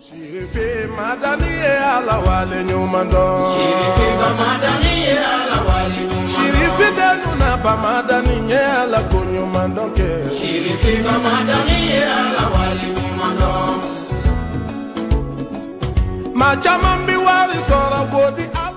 Sirife Madani ye Ala wale ɲuman dɔn. Sirife Madani ye Ala wale ɲuman dɔn. Sirifi denu na ba Madani ye Ala ko ɲuman dɔn kɛ. Sirife Madani ye Ala wale ɲuman dɔn. Maa caman bi wari sɔrɔ k'o di Ala.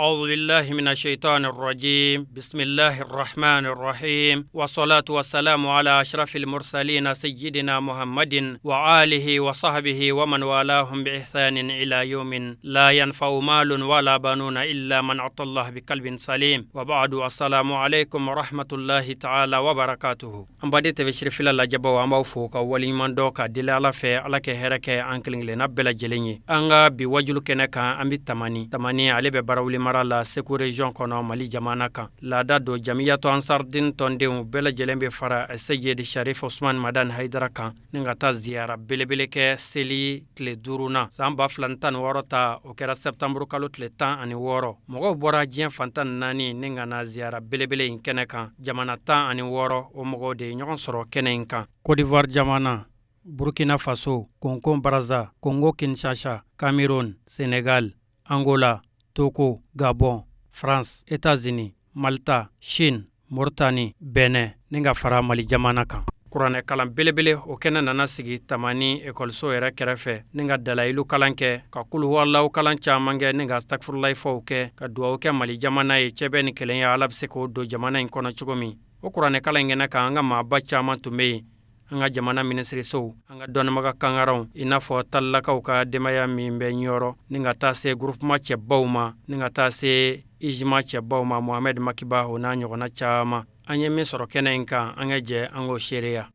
أعوذ بالله من الشيطان الرجيم، بسم الله الرحمن الرحيم، والصلاة والسلام على أشرف المرسلين سيدنا محمد وآله وصحبه ومن والاهم بإحسان إلى يوم لا ينفع مال ولا بنون إلا من أتى الله بقلب سليم. وبعد، السلام عليكم ورحمة الله تعالى وبركاته. An baden TV Sirifila lajɛbaw, an b'aw fo ka waleɲuman dɔn ka deli Ala fɛ, Ala kɛ hɛrɛ kɛ an kelen kelenna bɛɛ lajɛlen ye. An ka bi wajulu kɛnɛ kan, an bɛ Tamani. Tamani, ale bɛ Barawuli mara la, Segu région kɔnɔ, Mali jamana kan. Laada don, Jamiyatu Ansardin tɔndenw bɛɛ lajɛlen bɛ fara Seyidi Sharif Osman Madan Haidara kan ni ka taa ziyara belebele kɛ seli tile duurunan san 2016 ta. O kɛra septembre kalo tile 16. Mɔgɔw bɔra diɲɛ fan 14 ni ka na ziyara belebele in kɛnɛ kan. Jamana 16, o mɔgɔw de ye ɲɔgɔn sɔrɔ kɛnɛ in kan: Côte d'Ivoire jamana, Burkina Faso, Congo Brazza, Congo Kinshasa, Cameroun, Sénégal, Angola, Togo, Gabon, France, États-Unis, Malta, Chine, Mauritanie, Benin ni ka fara Mali jamana kan. Kuranɛ kalan belebele, o kɛnɛ nana sigi Tamani ekɔliso yɛrɛ kɛrɛfɛ ni ka dalayilu kalan kɛ, ka kuluhuwalaw kalan caman kɛ, ni ka stakfurulayifaw kɛ, ka dugawu kɛ Mali jamana ye, cɛbɛ ni kelenya, Ala bɛ se k'o don jamana in kɔnɔ cogo min. O kuranɛ kalan in kɛnɛ kan, an ka maaba caman tun bɛ yen, an ka jamana minisirisow, an ka dɔnnibaga kangaraw, i n'a fɔ talilakaw ka denbaya min bɛ Ɲɔrɔ, ni ka taa se groupement cɛbaw ma, ni ka taa se ijima cɛbaw ma, Mohamed Makiba, o n'a ɲɔgɔnna caman. An ye min sɔrɔ kɛnɛ in kan, an ka jɛ an k'o seereya.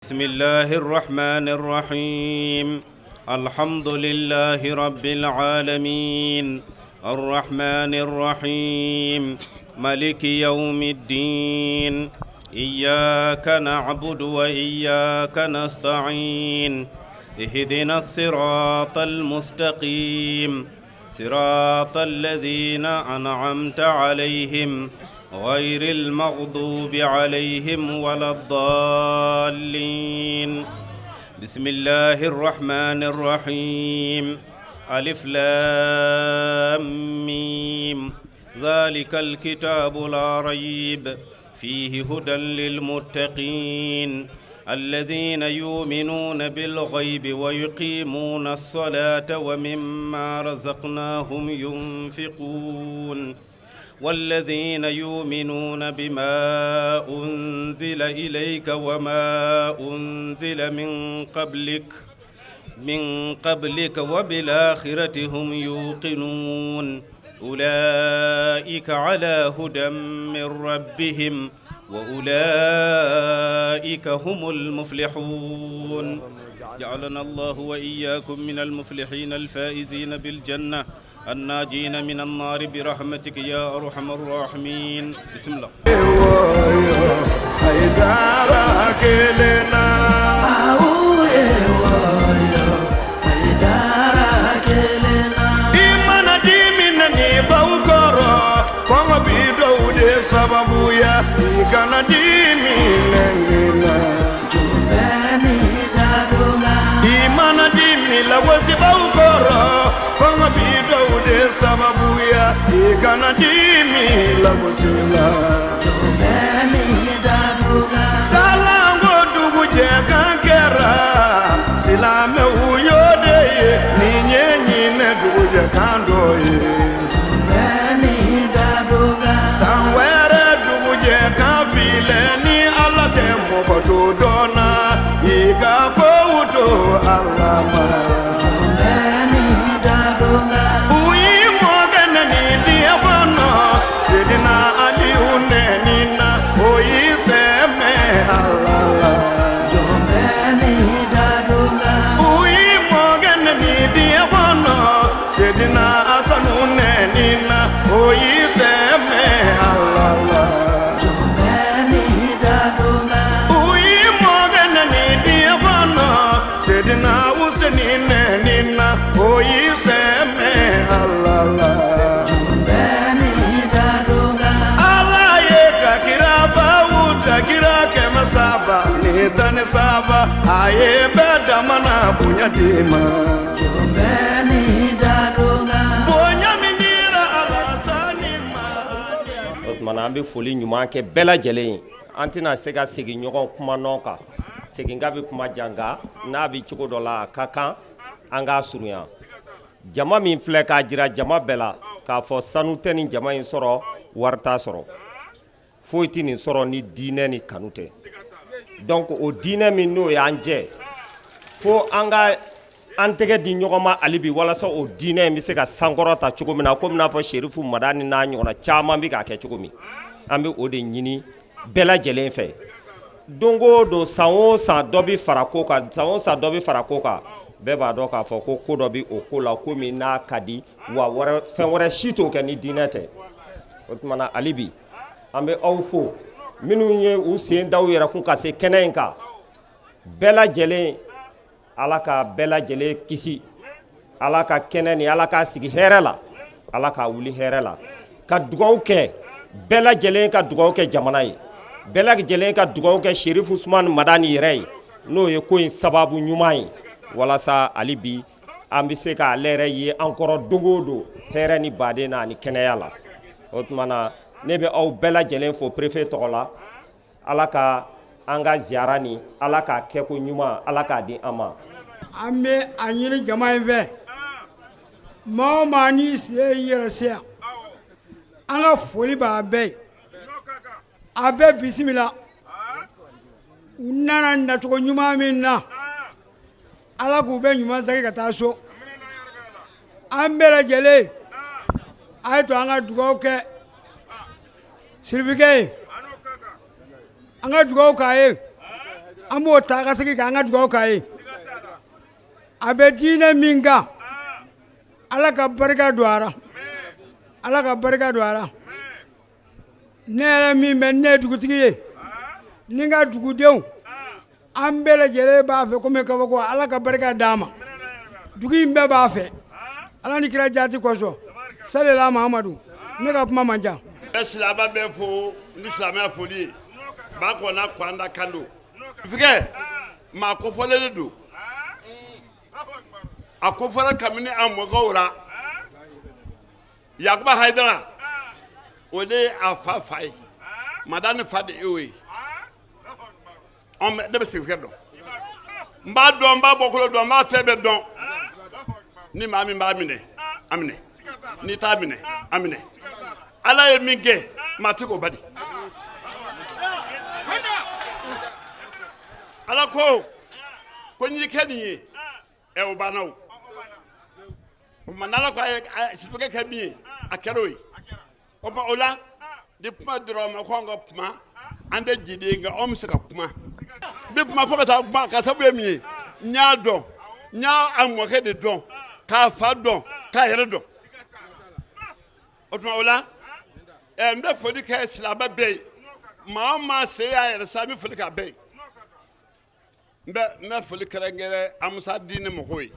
بسم الله الرحمن الرحيم. الحمد لله رب العالمين، الرحمن الرحيم، ملك يوم الدين. إياك نعبد وإياك نستعين. اهدنا الصراط المستقيم، صراط الذين أنعمت عليهم، غير المغضوب عليهم ولا الضالين. بسم الله الرحمن الرحيم. ألف لام ميم. ذلك الكتاب لا ريب فيه، هدى للمتقين، الذين يؤمنون بالغيب ويقيمون الصلاة ومما رزقناهم ينفقون، والذين يؤمنون بما أنزل إليك وما أنزل من قبلك وبالآخرة هم يوقنون. أولئك على هدى من ربهم وأولئك هم المفلحون. جعلنا الله وإياكم من المفلحين الفائزين بالجنة الناجين من النار برحمتك يا أرحم الراحمين. بسم الله. Haidara kelenna. I mana dimi ni baw kɔrɔ, kɔngɔ bi dɔw de sababuya i kana dimi nɛni na. I mana dimi lagosibaw kɔrɔ, kɔngɔ bi dɔw de sababuya i kana dimi lagosi la. Salango dugujɛ kan kɛra silamɛw y'o de ye, nin ye ɲinɛ dugujɛ kan dɔ ye. San wɛrɛ dugujɛ kan filɛ ni Ala tɛ mɔgɔ to dɔn na, i ka kow to Ala ma. U y'i mɔkɛ nɛni diɲɛ kɔnɔ, Sedina Aliyu nɛni na, o y'i sɛmɛ Ala la. U y'i mɔkɛ nɛni diɲɛ kɔnɔ, Sedina Asanu nɛni na, o y'i sɛmɛ Ala la. U y'i mɔkɛ nɛni diɲɛ kɔnɔ, Sedina Useni nɛni na, o y'i sɛmɛ Ala la. Ala ye ka kirabaw da, kira 313, a ye bɛɛ damana bonya di ma. tuma na an bɛ foli ɲuman kɛ bɛɛ lajɛlen ye. An tɛna se ka segin ɲɔgɔn kuma nɔ kan, seginka bɛ kuma jan, nka n'a bɛ cogo dɔ la, a ka kan an k'a surunya. Jama min filɛ, k'a jira jama bɛɛ la k'a fɔ sanu tɛ nin jama in sɔrɔ, wari t'a sɔrɔ, foyi tɛ nin sɔrɔ ni diinɛ ni kanu tɛ. Donc o diinɛ min n'o y'an jɛ, fo an ka an tɛgɛ di ɲɔgɔn ma hali bi, walasa o diinɛ in bɛ se ka sankɔrɔta cogo min na, komi n'a fɔ Serifu Madani n'a ɲɔgɔnna caman bɛ k'a kɛ cogo min. An bɛ o de ɲini bɛɛ lajɛlen fɛ. Don o don, san o san, dɔ bɛ fara ko kan, san o san, dɔ bɛ fara ko kan. Bɛɛ b'a dɔn k'a fɔ ko ko dɔ bɛ o ko la, ko min n'a ka di wa fɛn wɛrɛ si t'o kɛ ni diinɛ tɛ. O tuma na hali bi an bɛ aw fo, minnu ye u sen da u yɛrɛ kun ka se kɛnɛ in kan. Bɛɛ lajɛlen, Ala ka bɛɛ lajɛlen kisi. Ala ka kɛnɛ ni Ala k'a sigi hɛrɛ la, Ala k'a wuli hɛrɛ la. Ka dugaw kɛ bɛɛ lajɛlen, ka dugaw kɛ jamana ye, bɛɛ lajɛlen ka dugaw kɛ Serifu Usumani Madani yɛrɛ ye, n'o ye ko in sababu ɲuman ye, walasa hali bi an bɛ se k'ale yɛrɛ ye an kɔrɔ don o don hɛrɛ ni baden na ani kɛnɛya la. O tuma na ne bɛ aw bɛɛ lajɛlen fo préfet tɔgɔ la. Ala ka an ka ziyara ni Ala k'a kɛ ko ɲuman, Ala k'a di an ma. An bɛ a ɲini jama in fɛ, maa o maa n'i sen y'i yɛrɛ se yan, an ka foli b'a bɛɛ ye. A bɛɛ bisimila. U nana nacogo ɲuman min na, Ala k'u bɛɛ ɲuman segin ka taa so. An bɛɛ lajɛlen, a ye to an ka dugawu kɛ sirifikɛ ye, an ka dugawu k'a ye. An b'o ta ka segin k'an ka dugawu k'a ye. A bɛ diinɛ min kan, Ala ka barika don a ra, Ala ka barika don a ra. Ne yɛrɛ min bɛ, ne ye dugutigi ye ni n ka dugudenw, an bɛɛ lajɛlen b'a fɛ komi kabako. Ala ka barika d'a ma. Dugu in bɛɛ b'a fɛ, Ala ni kira jati kosɔn. Salila Mahamadu. Ne ka kuma man ca. Bɛ silamɛ bɛ fo ni silamɛya foli ye. Ba kɔnna kwanda kan don fikɛ maa kofɔlen de don. A kofɔra kabini a mɔgɔw la. Yakuba Hayidara, o de ye a fa fa ye. Madani fa de y'o ye. Ne bɛ sirifikɛ dɔn, n b'a dɔn, n b'a bɔkolo dɔn, n b'a fɛn bɛɛ dɔn. Ni maa min b'a minɛ, a minɛ. N'i t'a minɛ, a minɛ. Ala ye min kɛ, maa tɛ k'o bali. Ala ko ko n y'i kɛ nin ye, ɛ, o banna. O o tuma n'Ala ko a ye sirifikɛ kɛ min ye, a kɛra o ye. O tuma o la, ni kuma dira o ma ko an ka kuma, an tɛ jeli ye, nka anw bɛ se ka kuma. N bɛ kuma fo ka taa kuma ka sababu ye min ye, n y'a dɔn, n y'a a mɔkɛ de dɔn, k'a fa dɔn, k'a yɛrɛ dɔn. O tuma o la, ɛ, n bɛ foli kɛ silamɛ bɛɛ ye. Maa o maa sen y'a yɛrɛ sa, n bɛ foli k'a bɛɛ ye. N bɛ foli kɛrɛnkɛrɛn Amusa diinɛ mɔgɔw ye.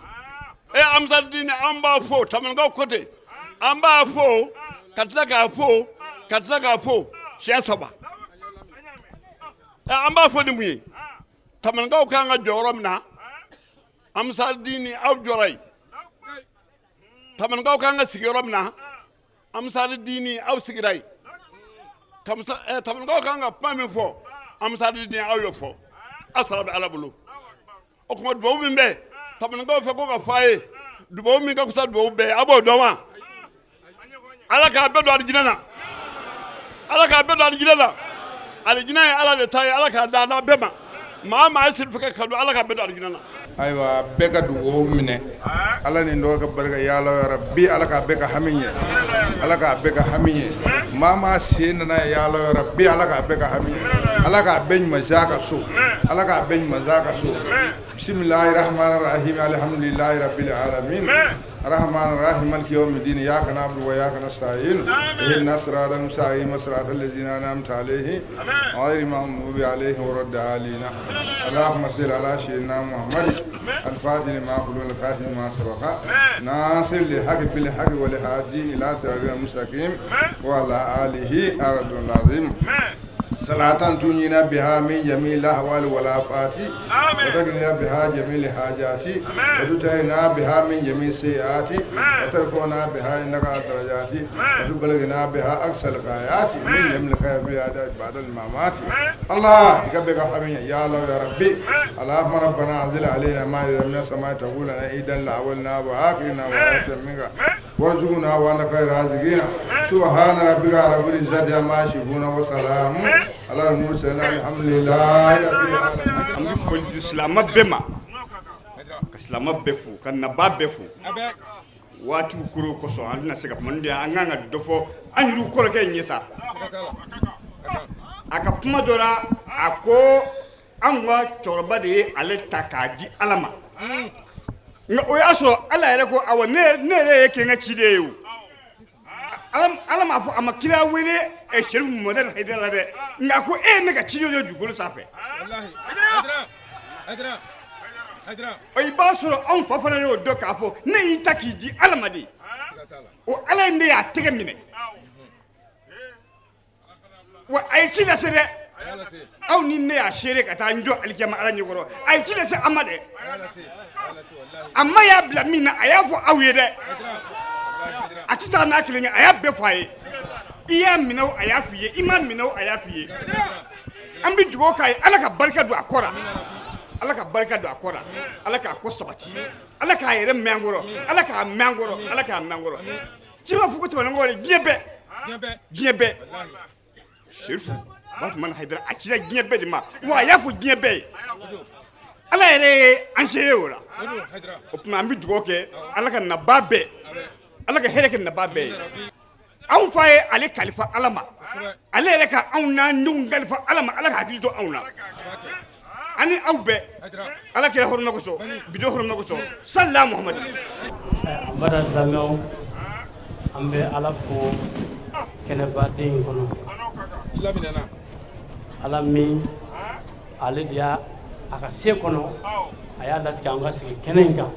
E Amusa diinɛ, an b'a fo. Tamankaw ko ten, an b'a fo ka tila k'a fo ka tila k'a fo siɲɛ saba. An b'a fo ni mun ye? Tamankaw kan ka jɔ yɔrɔ min na, Amusa diinɛ, aw jɔra yen. Tamankaw kan ka sigi yɔrɔ min na, Amusari diini, aw sigira yen. Tamankaw kan ka kuma min fɔ, Amusari diini, aw y'o fɔ. Aw sara bɛ Ala bolo. O tuma dubabu min bɛ tamankaw fɛ ko ka fɔ a ye, dubabu min ka fisa dubabu bɛɛ ye, aw b'o dɔn wa? Ala k'a bɛɛ don alijinɛ na. Ala k'a bɛɛ don alijinɛ na. Alijinɛ ye Ala de ta ye. Ala k'a d'a n'a bɛɛ ma. Maa o maa ye sirifikɛ kanu, Ala k'a bɛɛ don alijinɛ na. Ayiwa, bɛɛ ka dugawu minɛ. Ala ni dɔgɔ ka barika ya bi. Ala k'a bɛɛ ka hami ɲɛ, Ala k'a bɛɛ ka hami ɲɛ. Maa maa sen nana ya bi, Ala k'a bɛɛ ka hami ɲɛ. Ala k'a bɛɛ ɲuman ka so. Ala k'a bɛɛ ɲuman ka so. Bisimilahi rahmani rahim. Alhamdulilahi rabbil alamin. Rahman rahim, maliki yawmiddin. Iyyaka na'budu wa iyyaka nasta'in. Ihdina siratal mustaqim, siratal ladzina an'amta alaihim, ghayril maghdubi alaihim waladdallin. Allahumma salli ala sayyidina Muhammad al-fatih lima ughliqa wal khatim lima sabaqa nasir lil haqqi bil haqqi wal hadi ila siratal mustaqim wa ala alihi azim. صلاة تنجينا بها من جميع الأهوال والآفات وتغنينا بها جميع الحاجات وتطهرنا بها من جميع السيئات وترفعنا بها إنك على الدرجات وتبلغنا بها أقصى الغايات من جميع الخير في بعد الممات الله يقبلك حمية يا الله يا ربي اللهم ربنا أنزل علينا مائدة من السماء تقول لنا عيدا لأولنا وآخرنا وآية منك وارزقنا وأنت خير الرازقين سبحان ربك رب العزة عما يصفون وسلام على المرسلين الحمد لله رب العالمين. An bɛ foli di silamɛ bɛɛ ma, ka silamɛ bɛɛ fo, ka nabaa bɛɛ fo. Waatiw koro kosɔn, an tɛna se ka kuma n'o tɛ an kan ka dɔ fɔ an yɛrɛ kɔrɔkɛ in ye sa. A ka kuma dɔ la, a ko anw ka cɛkɔrɔba de ye ale ta k'a di Ala ma, nka o y'a sɔrɔ Ala yɛrɛ ko awɔ, ne yɛrɛ ye kɛ n ka ciden ye. O Ala m'a fɔ, a ma kira wele Serifu Mamadu Hayidara la dɛ, nka ko e ye ne ka ciden ye dugukolo sanfɛ. I b'a sɔrɔ anw fa fana y'o dɔn k'a fɔ ne y'i ta k'i di Ala ma de, o Ala in de y'a tɛgɛ minɛ wa a ye ci lase dɛ. Aw ni ne y'a seere ka taa n jɔ alikiyama Ala ɲɛkɔrɔ, a ye ci lase an ma dɛ. A ma y'a bila min na, a y'a fɔ aw ye dɛ. A tɛ taa n'a kelen ye, a y'a bɛɛ fɔ a ye. I y'a minɛ o, a y'a f'i ye, i m'a minɛ o, a y'a f'i ye. An bɛ dugawu k'a ye, Ala ka barika don a kɔ la, Ala ka barika don a kɔ la, Ala k'a ko sabati, Ala k'a yɛrɛ mɛn an kɔrɔ, Ala k'a mɛn an kɔrɔ, Ala k'a mɛn an kɔrɔ. Ci ma fɔ ko tɛmɛnen kɔ dɛ, diɲɛ bɛɛ, diɲɛ bɛɛ. Serifu Batumana Hayidara, a cira diɲɛ bɛɛ de ma, wa a y'a fɔ diɲɛ bɛɛ ye. Ala yɛrɛ ye an seere o la. O tuma an bɛ dugawu kɛ Ala ka nabaa bɛɛ, Ala ka hɛrɛ kɛ nabaa bɛɛ ye. Anw fa ye ale kalifa Ala ma, ale yɛrɛ ka anw n'an denw kalifa Ala ma. Ala ka hakili to anw na ani aw bɛɛ. Ala kira hɔrɔma kosɔn, bido hɔrɔma kosɔn, salila Muhamadu. An bara silamɛw, an bɛ Ala fo kɛnɛbaden in kɔnɔ. Ala min ale de y'a a ka se kɔnɔ, a y'a latigɛ an ka sigi kɛnɛ in kan.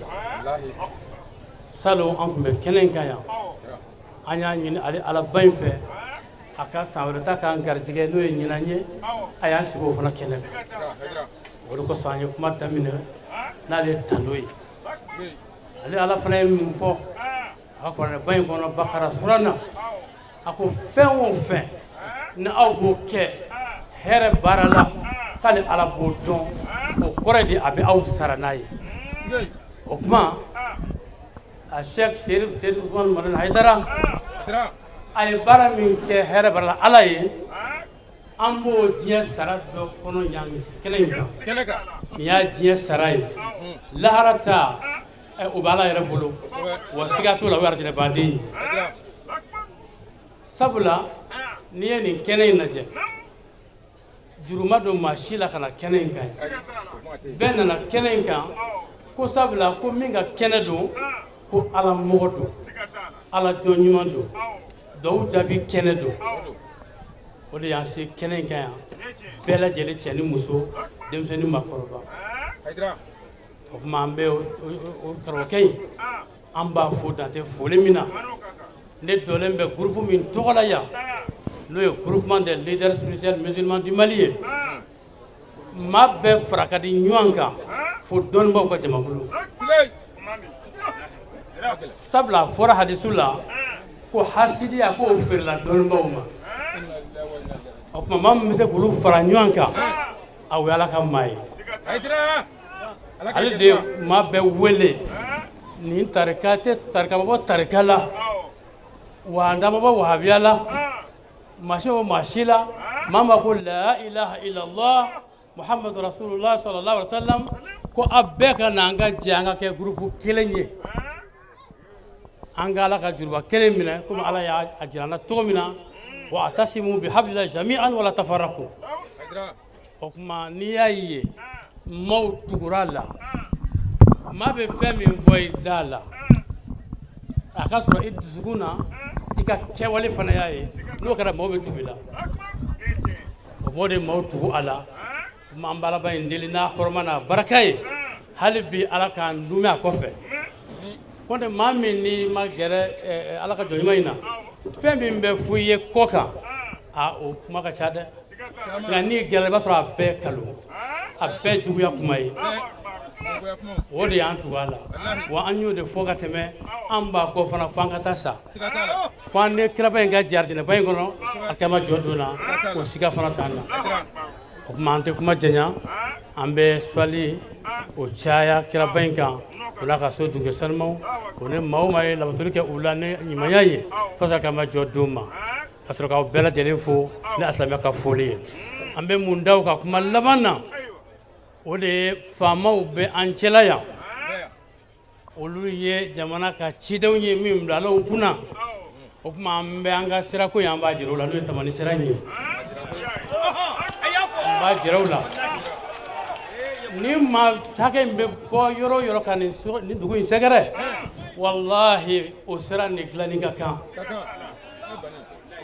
Salon an tun bɛ kɛnɛ in kan yan, an y'a ɲini ale Alaba in fɛ a ka san wɛrɛ ta k'an garijɛgɛ, n'o ye ɲinan ye, a y'an sigi o fana kɛnɛ kan. O de kosɔn an ye kuma daminɛ n'ale tando ye. Ale Ala fana ye mun fɔ a ka kuranɛba in kɔnɔ, Bakara sura na, a ko fɛn o fɛn ni aw b'o kɛ hɛrɛ baara la, k'ale Ala b'o dɔn, o kɔrɔ de a bɛ aw sara n'a ye. O tuma a Cheikh Serif Seydou Ousmane Madani Hayidara, a ye baara min kɛ hɛrɛ baara la Ala ye, an b'o diɲɛ sara dɔ kɔnɔ yan kɛnɛ in kan. Nin y'a diɲɛ sara ye, lahara ta o bɛ Ala yɛrɛ bolo, wa siga t'o la, o ye arijinɛbaden ye. Sabula n'i ye nin kɛnɛ in lajɛ, juru ma don maa si la ka na kɛnɛ in kan ye. Bɛɛ nana kɛnɛ in kan ko sabula ko min ka kɛnɛ don, ko Ala mɔgɔ don, Ala jɔn ɲuman don, duwawu jaabi kɛnɛ don. O de y'an se kɛnɛ in kan yan, bɛɛ lajɛlen, cɛ ni muso, denmisɛnnin, maakɔrɔba. O tuma an bɛ o karamɔgɔkɛ in, an b'a fo dan tɛ foli min na. Ne dɔlen bɛ groupe min tɔgɔ la yan, n'o ye groupement des leaders spirituels musulmans du Mali ye, maa bɛɛ fara ka di ɲɔgɔn kan fo dɔnnibaw ka jamakulu. Sabula a fɔra hadisu la ko hasidiya k'o feerela dɔnnibaw ma. O tuma maa min bɛ se k'olu fara ɲɔgɔn kan, aw ye Ala ka maa ye. Ale de ye maa bɛɛ wele nin tarika tɛ, tarika ma bɔ tarika la, wa an da ma bɔ wahabiya la, maa si ma bɔ maa si la. Maa ma ko la ilaha illallah muhammadu rasulullah sallallahu alaihi wasallam, ko a bɛɛ ka na an ka jɛ an ka kɛ groupe kelen ye, an ka Ala ka juruba kelen minɛ, komi Ala y'a jira an na cogo min na, wa atasimu bihablillahi jami'an wala tafarraqu. O tuma n'i y'a ye maaw tugura la, maa bɛ fɛn min fɔ i da la, a ka sɔrɔ i dusukun na, i ka kɛwale fana y'a ye, n'o kɛra maaw bɛ tugu i la. O b'o de maaw tugu a la. An b'Alaba in deli n'a hɔrɔma n'a baraka ye, hali bi Ala k'an dumɛ a kɔfɛ. Kɔntɛ maa min n'i ma gɛrɛ Ala ka jɔn ɲuman in na, fɛn min bɛ fɔ i ye kɔ kan, a o kuma ka ca dɛ. Nka n'i gɛrɛ i b'a sɔrɔ a bɛɛ kalon, a bɛɛ juguya kuma ye. O de y'an tugu a la, wa an y'o de fɔ ka tɛmɛ. An b'a kɔ fana fo an ka taa sa, fo an ni kiraba in ka jɛ arijinɛba in kɔnɔ a kɛma jɔ don na, o siga fana t'an na. O tuma an tɛ kuma janya, an bɛ sɔli o caya kiraba in kan, o n'a ka so dunkɛ sanumaw, o ni maa o maa ye labatoli kɛ u la ni ɲumanya ye fo ka kama jɔ don ma, ka sɔrɔ k'aw bɛɛ lajɛlen fo ni asilamɛya ka foli ye. An bɛ mun da ka kuma laban na? O de ye faamaw bɛ an cɛla yan, olu ye jamana ka cidenw ye min bilala u kunna. O tuma an bɛ an ka sirako ye, an b'a jira u la, n'o ye tamani sira in ye, an b'a jira u la. Ni maa hakɛ in bɛ bɔ yɔrɔ o yɔrɔ ka nin dugu in sɛgɛrɛ, walahi, o sira nin dilanni ka kan,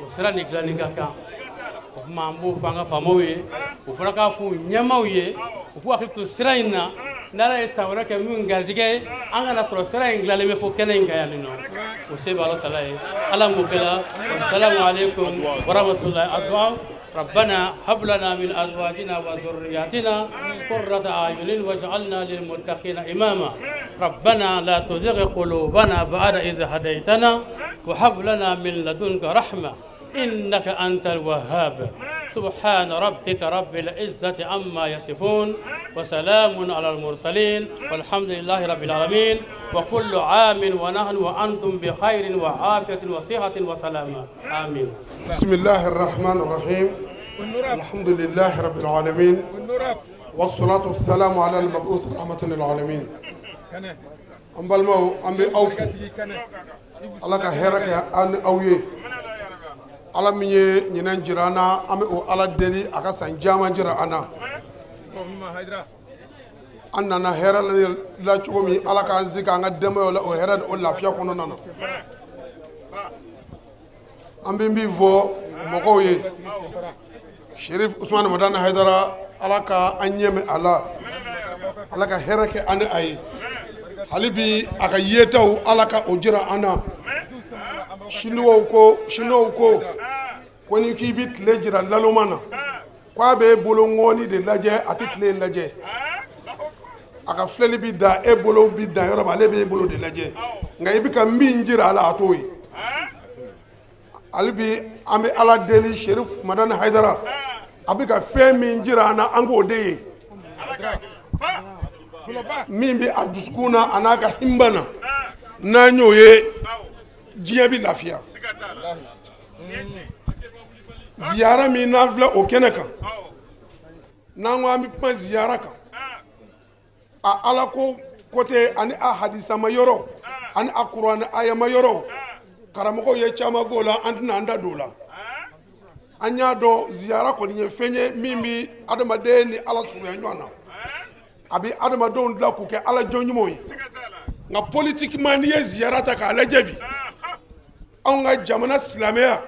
o sira nin dilanni ka kan. O tuma an b'o fɔ an ka faamaw ye, o fana k'a fɔ u ɲɛmaaw ye, u k'u hakili to sira in na. N'Ala ye san wɛrɛ kɛ min garijɛgɛ ye, an kana sɔrɔ sira in dilanlen bɛ fo kɛnɛ in kan yan nin nɔ. O se bɛ Ala tala ye. Ala m'o kɛla. Wasalamu aleykum warahmatulahi. Aduwa: ربنا هب لنا من ازواجنا وذرياتنا قرة اعين واجعلنا للمتقين اماما. ربنا لا تزغ قلوبنا بعد إذ هديتنا وهب لنا من لدنك رحمة إنك أنت الوهاب. سبحان ربك رب العزة عما يصفون وسلام على المرسلين والحمد لله رب العالمين. وكل عام ونحن وأنتم بخير وعافية وصحة وسلامة، آمين. بسم الله الرحمن الرحيم، الحمد لله رب العالمين، والصلاة والسلام على المبعوث رحمة للعالمين. An balimaw, an bɛ aw fo. Ala ka hɛrɛ kɛ an ni aw ye. Ala min ye ɲinɛn jira an na, an bɛ o Ala deli a ka san caman jira an na. An nana hɛrɛ la cogo min, Ala k'an se k'an ka denbayaw la o hɛrɛ ni o lafiya kɔnɔna na. An bɛ min fɔ mɔgɔw ye, Sherif Usman Madani Hayidara, Ala ka an ɲɛmɛ a la, Ala ka hɛrɛ kɛ an ni a ye. Hali bi a ka yetaw, Ala ka o jira an na. Siniwaw ko ni k'i bɛ tile jira laloma na, k'a bɛ bolo ŋɔni de lajɛ, a tɛ tile lajɛ. A ka filɛli bɛ da e bolo bɛ dan yɔrɔ min, ale b'e bolo de lajɛ, nka i bɛ ka min jira a la, a t'o ye. Hali bi an bɛ Ala deli, Sherif Madani Hayidara, a bɛ ka fɛn min jira an na, an k'o de ye min bɛ a dusukun na, a n'a ka hinba na. N'an y'o ye, diɲɛ bɛ lafiya. Ziyara min n'an filɛ o kɛnɛ kan, n'an ko an bɛ kuma ziyara kan, a Ala ko côté ani a hadisama yɔrɔ ani a kuranɛ ayama yɔrɔ, karamɔgɔw ye caman fɔ o la, an tɛna an da don o la. An y'a dɔn ziyara kɔni ye fɛn ye min bɛ adamaden ni Ala surunya ɲɔgɔn na, a bɛ adamadenw dilan k'u kɛ Ala jɔn ɲumanw ye. Nka politiquement, n'i ye ziyara ta k'a lajɛ bi, anw ka jamana silamɛya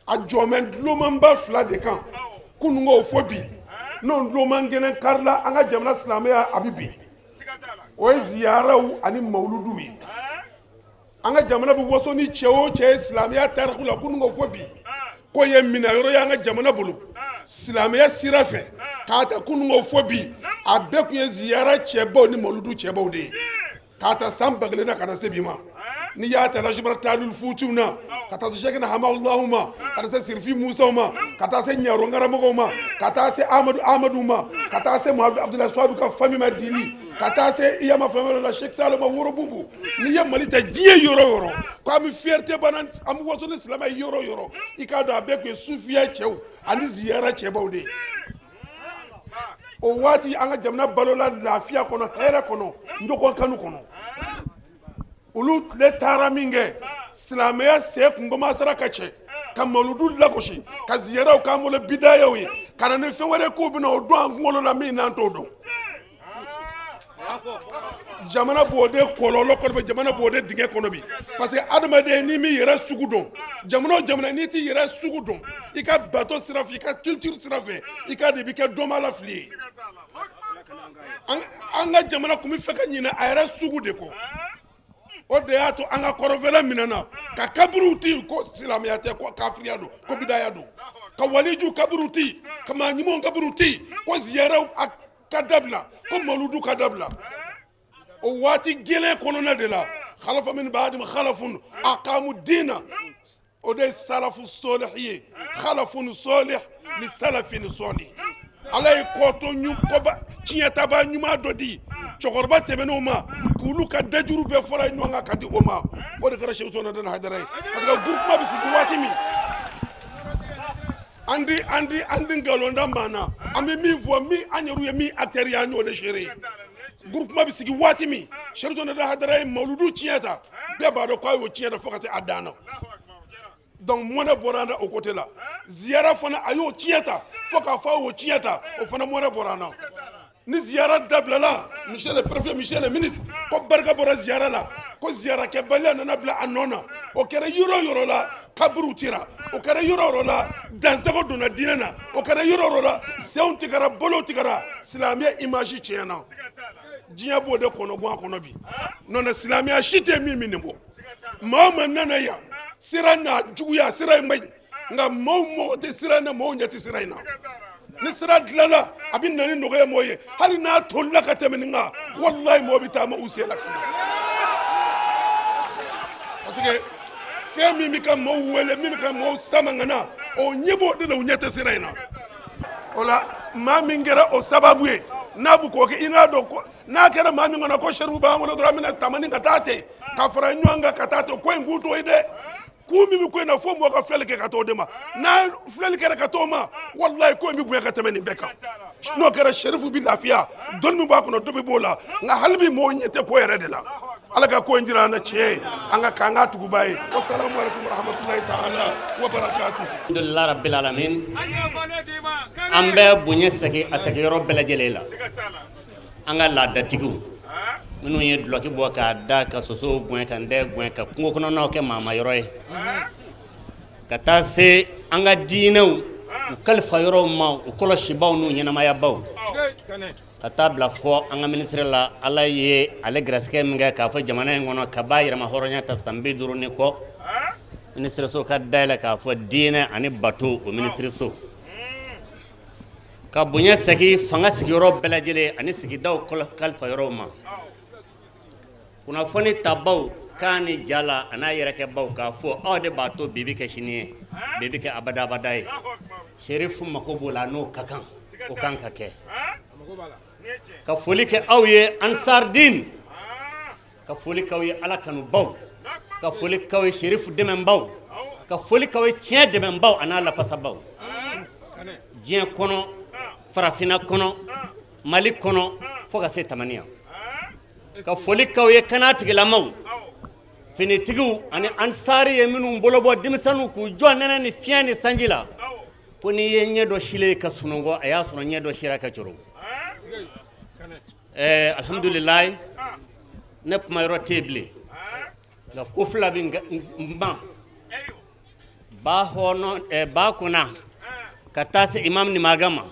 a jɔnmɛ dulomanba fila de kan, kunun k'o fɔ bi, n'o duloman kelen karila, an ka jamana silamɛya a bɛ bin. O ye ziyaraw ani mawuluduw ye. An ka jamana bɛ waso ni cɛ o cɛ ye silamɛya tariku la, kunun k'o fɔ bi, k'o ye minɛyɔrɔ ye an ka jamana bolo silamɛya sira fɛ, k'a ta kunun k'o fɔ bi, a bɛɛ tun ye ziyara cɛbaw ni mawuludu cɛbaw de ye, k'a ta san 1000 na ka na se bi ma. N'i y'a ta Lajibara Talul Futiw na, ka taa se Sɛkina Hamawulahu ma, ka taa se Sirifi Musaw ma, ka taa se Ɲaro karamɔgɔw ma, ka taa se Amadu Amadu ma, ka taa se Muhamadu Abudulayi Suwadu ka famille ma Dili, ka taa se Iyama famille la, Sheikh Salo ma Worobugu. N'i ye Mali ta, diɲɛ yɔrɔ o yɔrɔ ko an bɛ fierté banna, an bɛ waso ni silamɛ yɔrɔ o yɔrɔ, i k'a dɔn a bɛɛ tun ye sufiya cɛw ani ziyara cɛbaw de ye. O waati, an ka jamana balola lafiya kɔnɔ, hɛrɛ kɔnɔ, ɲɔgɔn kanu kɔnɔ. Olu tile taara min kɛ, silamɛya sen kun commencera ka cɛ ka mawuludu lagosi, ka ziyaraw k'an bolo bidayaw ye, ka na ni fɛn wɛrɛ k'u bɛna o don an kunkolo la min n'an t'o dɔn. Jamana b'o de kɔlɔlɔ kɔnɔ bi, jamana b'o de dingɛ kɔnɔ bi, parce que adamaden n'i m'i yɛrɛ sugu dɔn, jamana o jamana, n'i t'i yɛrɛ sugu dɔn, i ka bato sira fɛ, i ka culture sira fɛ, i ka de i bɛ kɛ dɔnbaa la fili ye. An ka jamana tun bɛ fɛ ka ɲinɛ a yɛrɛ sugu de kɔ. O de y'a to an ka kɔrɔnfɛla minɛna ka kaburuw ti ko silamɛya tɛ, ko kafiriya don, ko bidaya don. Ka waliju kaburu ti, ka maa ɲumanw kaburu ti, ko ziyaraw ka dabila, ko maludu ka dabila. O waati gɛlɛn kɔnɔna de la, khalafa min ba'dihim khalafun aqamu dina, o de ye salafu sɔlih ye, khalafun sɔlih li salafin sɔlih. Ala ye kɔtɔ kɔba tiɲɛtaba ɲuman dɔ di cɛkɔrɔba tɛmɛnenw ma, k'olu ka dajuru bɛɛ fara ɲɔgɔn kan ka di o ma. O de kɛra Seku Usumani Madani Hayidara ye. Parce que groupement bɛ sigi waati min, an di an di an di nkalon da maa na, an bɛ min fɔ, min an yɛrɛ ye min acteur ye, an y'o de seere ye. Groupement bɛ sigi waati min, Seku Usumani Madani Hayidara ye mawuludu tiɲɛ ta, bɛɛ b'a dɔn k'a y'o tiɲɛ ta fo ka se a dan na. Donc mɔnɛ bɔra an na o côté la. Ziyara fana, a y'o tiɲɛ ta fo k'a fɔ a y'o tiɲɛ ta, o fana mɔnɛ bɔra an na. Ni ziyara dabilala, monsieur le préfet, monsieur le ministre, ko barika bɔra ziyara la, ko ziyarakɛbaliya nana bila a nɔ na. O kɛra yɔrɔ o yɔrɔ la, kaburu cira. O kɛra yɔrɔ o yɔrɔ la, dansago donna diinɛ na. O kɛra yɔrɔ o yɔrɔ la, senw tigɛra, bolow tigɛra, silamɛya image tiɲɛna. Diɲɛ b'o de kɔnɔ bɔ a kɔnɔ bi. Nɔ tɛ, silamɛya si tɛ min min nin bɔ. Maa o maa nana yan, sira n'a juguya, sira in man ɲi, nka maaw mɔgɔ tɛ sira in na, maaw ɲɛ tɛ sira in na. Ni sira dilanna, a bɛ na ni nɔgɔya mɔgɔ ye, hali n'a tolila ka tɛmɛ nin kan, walayi mɔgɔ bɛ taama u sen la ka na. Parce que fɛn min bɛ ka maaw wele, min bɛ ka maaw sama ka na, o ɲɛ b'o de la, u ɲɛ tɛ sira in na. O la, maa min kɛra o sababu ye, n'a bɛ k'o kɛ, i n'a dɔn ko n'a kɛra maa min kɔnɔ ko sɛrifu b'an kɔnɔ dɔrɔn, an bɛna tamani ka taa ten, ka fara ɲɔgɔn kan ka taa ten, ko in k'u to yen dɛ. Kun min bɛ ko in na, fo mɔgɔ ka filɛli kɛ ka t'o de ma. N'a filɛli kɛra ka t'o ma, walayi ko in bɛ bonya ka tɛmɛ nin bɛɛ kan. N'o kɛra, sɛrifu bɛ lafiya, dɔnni min b'a kɔnɔ, dɔ bɛ b'o la. Nka hali bi mɔgɔw ɲɛ tɛ ko yɛrɛ de la. Ala ka ko in jira an na tiɲɛ ye, an ka k'an ka tuguba ye. Wasalamu alaikum warahmatulahi taala wa barakatuh. Alhamdulilah rabbil alamin. An bɛ bonya segin a segiyɔrɔ bɛɛ lajɛlen la. An ka laadatigiw minnu ye dulɔki bɔ k'a da, ka sosow gɛn, ka ndɛ gɛn, ka kungo kɔnɔnaw kɛ maama yɔrɔ ye, ka taa se an ka diinɛw u kalifa yɔrɔw ma, u kɔlɔsibaw n'u ɲɛnamayabaw, ka taa bila fɔ an ka minisiri la. Ala ye ale garisigɛ min kɛ k'a fɔ jamana in kɔnɔ, ka b'a yɛrɛma hɔrɔnya ta san 50 ni kɔ, minisiriso ka dayɛlɛ k'a fɔ diinɛ ani bato o minisiriso. Ka bonya segin fanga sigiyɔrɔ bɛɛ lajɛlen ani sigidaw kalifa yɔrɔw ma. Kunnafoni tabaw kan ni ja la, a n'a yɛrɛkɛbaw, k'a fɔ aw de b'a to bi bɛ kɛ sini ye, bi bɛ kɛ abadabada ye. Serifu mako b'o la, n'o ka kan, o kan ka kɛ. Ka foli kɛ aw ye ansardin, ka foli k'aw ye Ala kanubaw, ka foli k'aw ye serifu dɛmɛbaw, ka foli k'aw ye tiɲɛ dɛmɛbaw a n'a lafasabaw, diɲɛ kɔnɔ, farafinna kɔnɔ, Mali kɔnɔ, fo ka se Tamani. Ka foli k'aw ye kana tigilamaw, finitigiw ani ansari ye minnu bolo bɔ denmisɛnninw k'u jɔ nɛnɛ ni fiɲɛ ni sanji la, ko n'i ye ɲɛ dɔ silen ka sunɔgɔ, a y'a sɔrɔ ɲɛ dɔ sira ka coro. Ɛɛ alihamdulilayi, ne kuma yɔrɔ tɛ yen bilen, nka ko fila bɛ n ban ba hɔnɔ ba kunna, ka taa se imam Nimaga ma,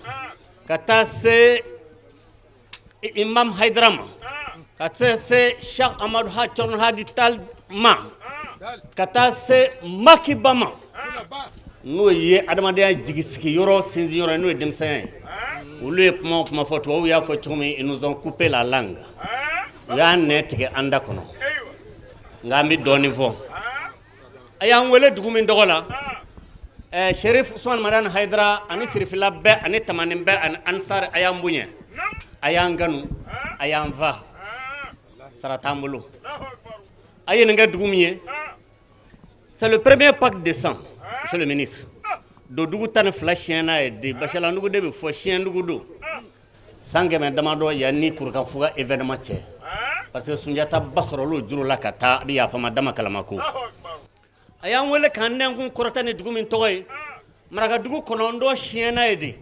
ka taa se imam Hayidara ma, ka taa se Cheikh Amadu ha Thierno Hadi Tall ma, ka taa se Makiba ma, n'o ye adamadenya jigisigi yɔrɔ, sinsin yɔrɔ, n'o ye denmisɛnya ye. Olu ye kuma o kuma fɔ, tubabuw y'a fɔ cogo min, ils nous ont coupé la langue, u y'an nɛ tigɛ an da kɔnɔ. Nka an bɛ dɔɔnin fɔ. A y'an wele dugu min tɔgɔ la, Sherif Usman Madani Hayidara ani Sirifila bɛɛ ani Tamani bɛɛ ani Ansari, a y'an bonya, a y'an kanu, a y'an fa, sara t'an bolo. A ye nin kɛ dugu min ye, c'est le premier pacte de sang, monsieur le ministre. Dodugu 12 siɲɛna ye de Basalandugu de bɛ fɔ siɲɛdugu don san 100 damadɔ yanni Kurukanfuga événement cɛ, parce que Sunjata ba sɔrɔla o juru la ka taa. A bɛ yafa ma dama kalama ko a y'an wele k'an nɛnkun kɔrɔta ni dugu min tɔgɔ ye, Marakadugu 9 siɲɛna ye de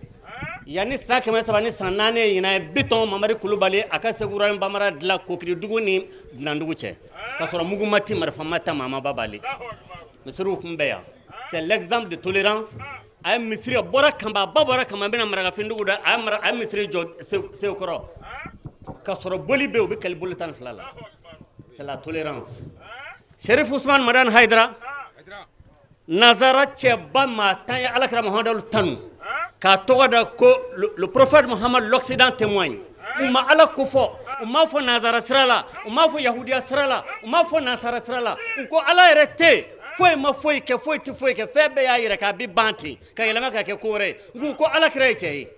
yanni san 300 ni san 4 ye. Ɲinan ye Bitɔn Mamari Kulubali a ka Segu royaume bambara dilan Kokiridugu ni Dunandugu cɛ, k'a sɔrɔ mugu ma ti, marifa ma ta, maa ma babali, misiriw tun bɛ yan. C'est l'exemple de tolérance. A ye misiri, a bɔra Kanba, ba bɔra Kanba, bɛna Marakafindugu da, a ye misiri jɔ Sekɔrɔ, k'a sɔrɔ boli bɛ yen, u bɛ kɛlɛ boli 12 la. C'est la tolérance. Sherif Usman Madani Hayidara. Nazara cɛba maa 10 ye alakira Muhamadu tanu k'a tɔgɔ da ko le prophète Muhammad l'Occident témoigne u ma Ala ko fɔ u m'a fɔ nazara sira la u m'a fɔ yahudiya sira la u m'a fɔ nasara sira la u ko Ala yɛrɛ tɛ yen foyi ma foyi kɛ foyi tɛ foyi kɛ fɛn bɛɛ y'a yɛrɛ kɛ a bɛ ban ten ka yɛlɛma ka kɛ ko wɛrɛ ye nk'u ko alakira ye cɛ ye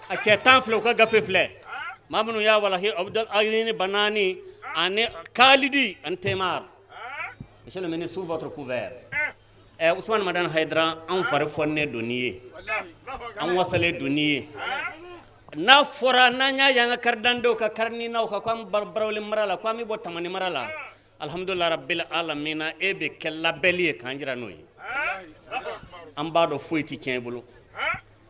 a cɛ 10 filɛ u ka gafe filɛ maa minnu y'a walahi Abdul Arini Banani ani Kalidi ani Temar monsieur le ministre sous votre couvert ɛ Usumani Madani Hayidara anw fari fɔnnen don n'i ye an wasalen don n'i ye n'a fɔra n'an y'a ye an ka karidandenw ka karininaw kan ko an bɛ Barawuli mara la ko an bɛ bɔ Tamani mara la alihamudulila rabbil alamina e bɛ kɛ labɛli ye k'an jira n'o ye an b'a dɔn foyi tɛ tiɲɛ i bolo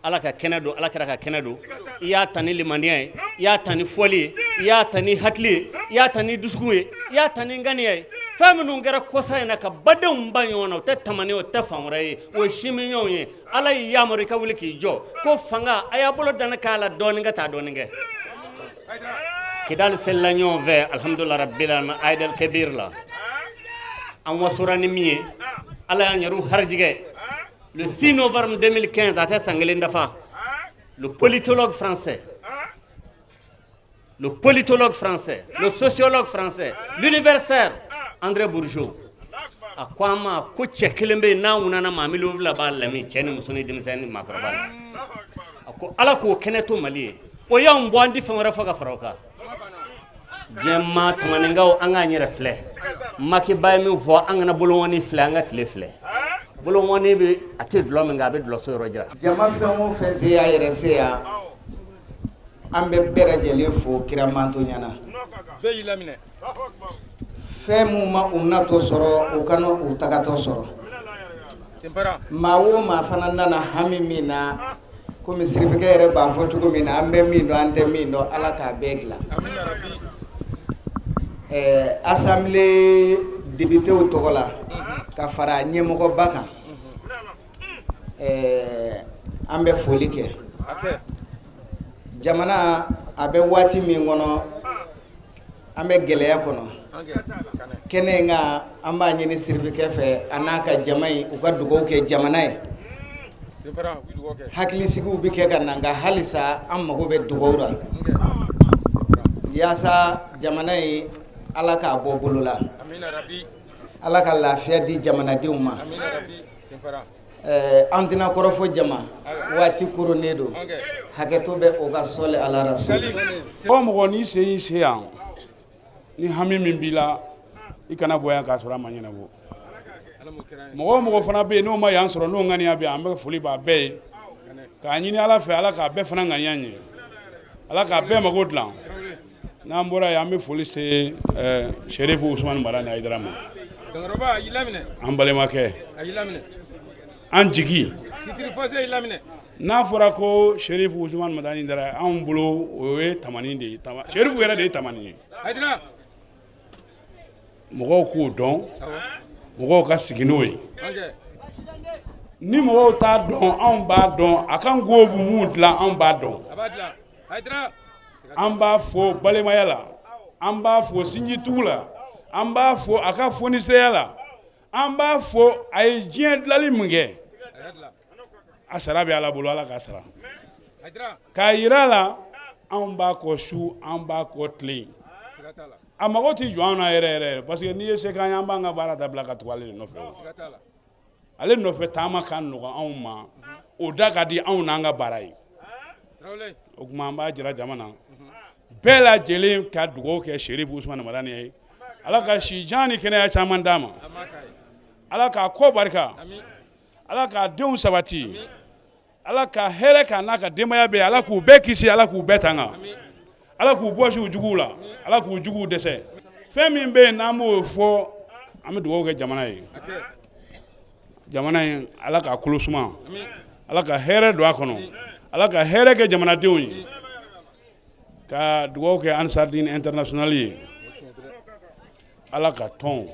ala ka kɛnɛ don ala kira ka kɛnɛ don i y'a ta ni limaniya ye i y'a ta ni fɔli ye i y'a ta ni hakili ye i y'a ta ni dusukun ye i y'a ta ni ŋaniya ye fɛn minnu kɛra kɔsa in na ka badenw ba ɲɔgɔn na o tɛ tamani o tɛ fan wɛrɛ ye o ye simiɲɔgɔnw ye ala y'i yamaru i ka wuli k'i jɔ ko fanga a y'a bolo danni k'a la dɔɔnin kɛ taa dɔɔnin kɛ kidali selila ɲɔgɔn fɛ alihamudulila rabbil alamin Aïd Kebir la an wasora ni min ye ala y'an yɛrɛw harijigɛ le 6 novembre 2015 a tɛ san kelen dafa le politologue français le politologue français le sociologue français l'universitaire André Bourgeot a ko an ma ko cɛ kelen bɛ yen n'a ŋunana maa 2 miliyɔn b'a lamin cɛ ni muso ni denmisɛn ni maakɔrɔba la a ko ala k'o kɛnɛ to Mali ye o y'anw bɔ an tɛ fɛn wɛrɛ fɔ ka fara o kan diɲɛ maa tamaninkaw an k'an yɛrɛ filɛ Makiba ye min fɔ an kana bolonkɔni filɛ an ka tile filɛ bolonkɔni bɛ a tɛ dulɔ min kɛ a bɛ dulɔso yɔrɔ jira jama fɛn o fɛn se y'a yɛrɛ se yan an bɛ bɛɛ lajɛlen fo kira mantonya na fɛn min ma u natɔ sɔrɔ u kana u tagatɔ sɔrɔ maa o maa fana nana hami min na komi sirifikɛ yɛrɛ b'a fɔ cogo min na an bɛ min dɔn an tɛ min dɔn ala k'a bɛɛ dilan ɛɛ assemblée députéw tɔgɔ la ka fara ɲɛmɔgɔba kan ɛɛ an bɛ foli kɛ jamana a bɛ waati min kɔnɔ an bɛ gɛlɛya kɔnɔ kɛnɛ in kan an b'a ɲini sirifikɛ fɛ a n'a ka jama in u ka dugawu kɛ jamana ye hakilisigiw bɛ kɛ ka na nka halisa an mago bɛ dugawu la yaasa jamana in ala k'a bɔ bolo la ala ka lafiya di jamanadenw ma An tɛna kɔrɔfɔ jama waati koronnen don hakɛto bɛ o ka sɔli ala rasuli mɔgɔ mɔgɔ n'i sen y'i se yan ni hami min b'i la i kana bɔ yan k'a sɔrɔ a ma ɲɛnabɔ mɔgɔ o mɔgɔ fana bɛ yen n'o ma yan sɔrɔ n'o ŋaniya bɛ yan an bɛ foli b'a bɛɛ ye k'a ɲini ala fɛ ala k'a bɛɛ fana ŋaniya ɲɛ ala k'a bɛɛ mago dilan n'an bɔra yen an bɛ foli se Serifu Usumani Madani Hayidara ma an balimakɛ an jigi n'a fɔra ko Serifu Usumani Madani Hayidara anw bolo o ye tamani de ye Serifu yɛrɛ de ye tamani ye mɔgɔw k'o dɔn mɔgɔw ka sigi n'o ye ni mɔgɔw t'a dɔn anw b'a dɔn a kan ko bɛ mun dilan anw b'a dɔn an b'a fo balimaya la an b'a fo sinjitugu la an b'a fo a ka fonisereya la an b'a fo a ye diɲɛ dilali min kɛ a sara bɛ ala bolo ala k'a sara k'a jira a la anw b'a kɔ su an b'a kɔ tile a mago tɛ jɔ an na yɛrɛ yɛrɛ parce que n'i ye se k'an ye an b'an ka baara dabila ka tugu ale de nɔfɛ ale nɔfɛ taama ka nɔgɔn anw ma o da ka di anw n'an ka baara ye o tuma an b'a jira jama na bɛɛ lajɛlen ka dugawu kɛ Serifu Usumani Madani ye ala ka si jan ni kɛnɛya caman d'a ma ala k'a kɔ barika ala k'a denw sabati ala ka hɛrɛ k'a n'a ka denbaya bɛɛ ala k'u bɛɛ kisi ala k'u bɛɛ tanga ala k'u bɔsi u juguw la ala k'u juguw dɛsɛ fɛn min bɛ yen n'an b'o fɔ an bɛ dugawu kɛ jamana ye jamana in ala k'a kolo suma ala ka hɛrɛ don a kɔnɔ ala ka hɛrɛ kɛ jamanadenw ye ka dugawu kɛ Ansardine international ye ala ka tɔn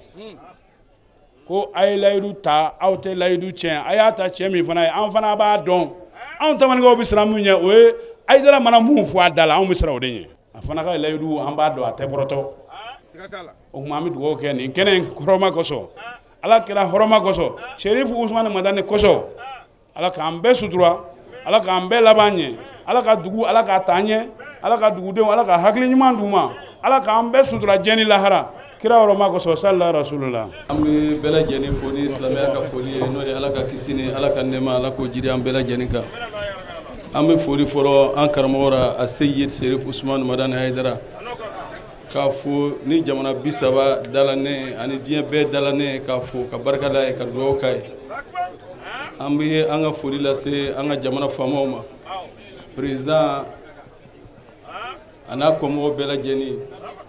ko a ye layidu ta aw tɛ layidu tiɲɛ a y'a ta cɛ min fana ye an fana b'a dɔn anw tamanikaw bɛ siran min ɲɛ o ye Hayidara mana mun fɔ a da la anw bɛ siran o de ɲɛ a fana ka layidu an b'a dɔn a tɛ bɔrɔtɔ O tuma an bɛ dugawu kɛ nin kɛnɛ in hɔrɔma kosɔn, Ala kira hɔrɔma kosɔn, Serifu Usumani Madani kosɔn. Ala k'an bɛɛ sutura, Ala k'an bɛɛ laban ɲɛ, Ala ka dugu, Ala k'a taa ɲɛ, Ala ka dugudenw, Ala ka hakili ɲuman d'u ma, Ala k'an bɛɛ sutura diɲɛ ni lahara, kira hɔrɔma kosɔn, salila rasulula. An bɛ bɛɛ lajɛlen fo ni silamɛya ka foli ye, n'o ye Ala ka kisi ni Ala ka nɛɛma, Ala k'o jidi an bɛɛ lajɛlen kan. An bɛ foli fɔlɔ an karamɔgɔ ra, a Seyid Serif Usumani Madani Hayidara, k'a fo ni jamana 30 dalanen ani diɲɛ bɛɛ dalanen, k'a fo ka barika d'a ye, ka dugawu k'a ye. An bɛ an ka foli lase an ka jamana faamaw ma, président a n'a kɔmɔgɔw bɛɛ lajɛlen,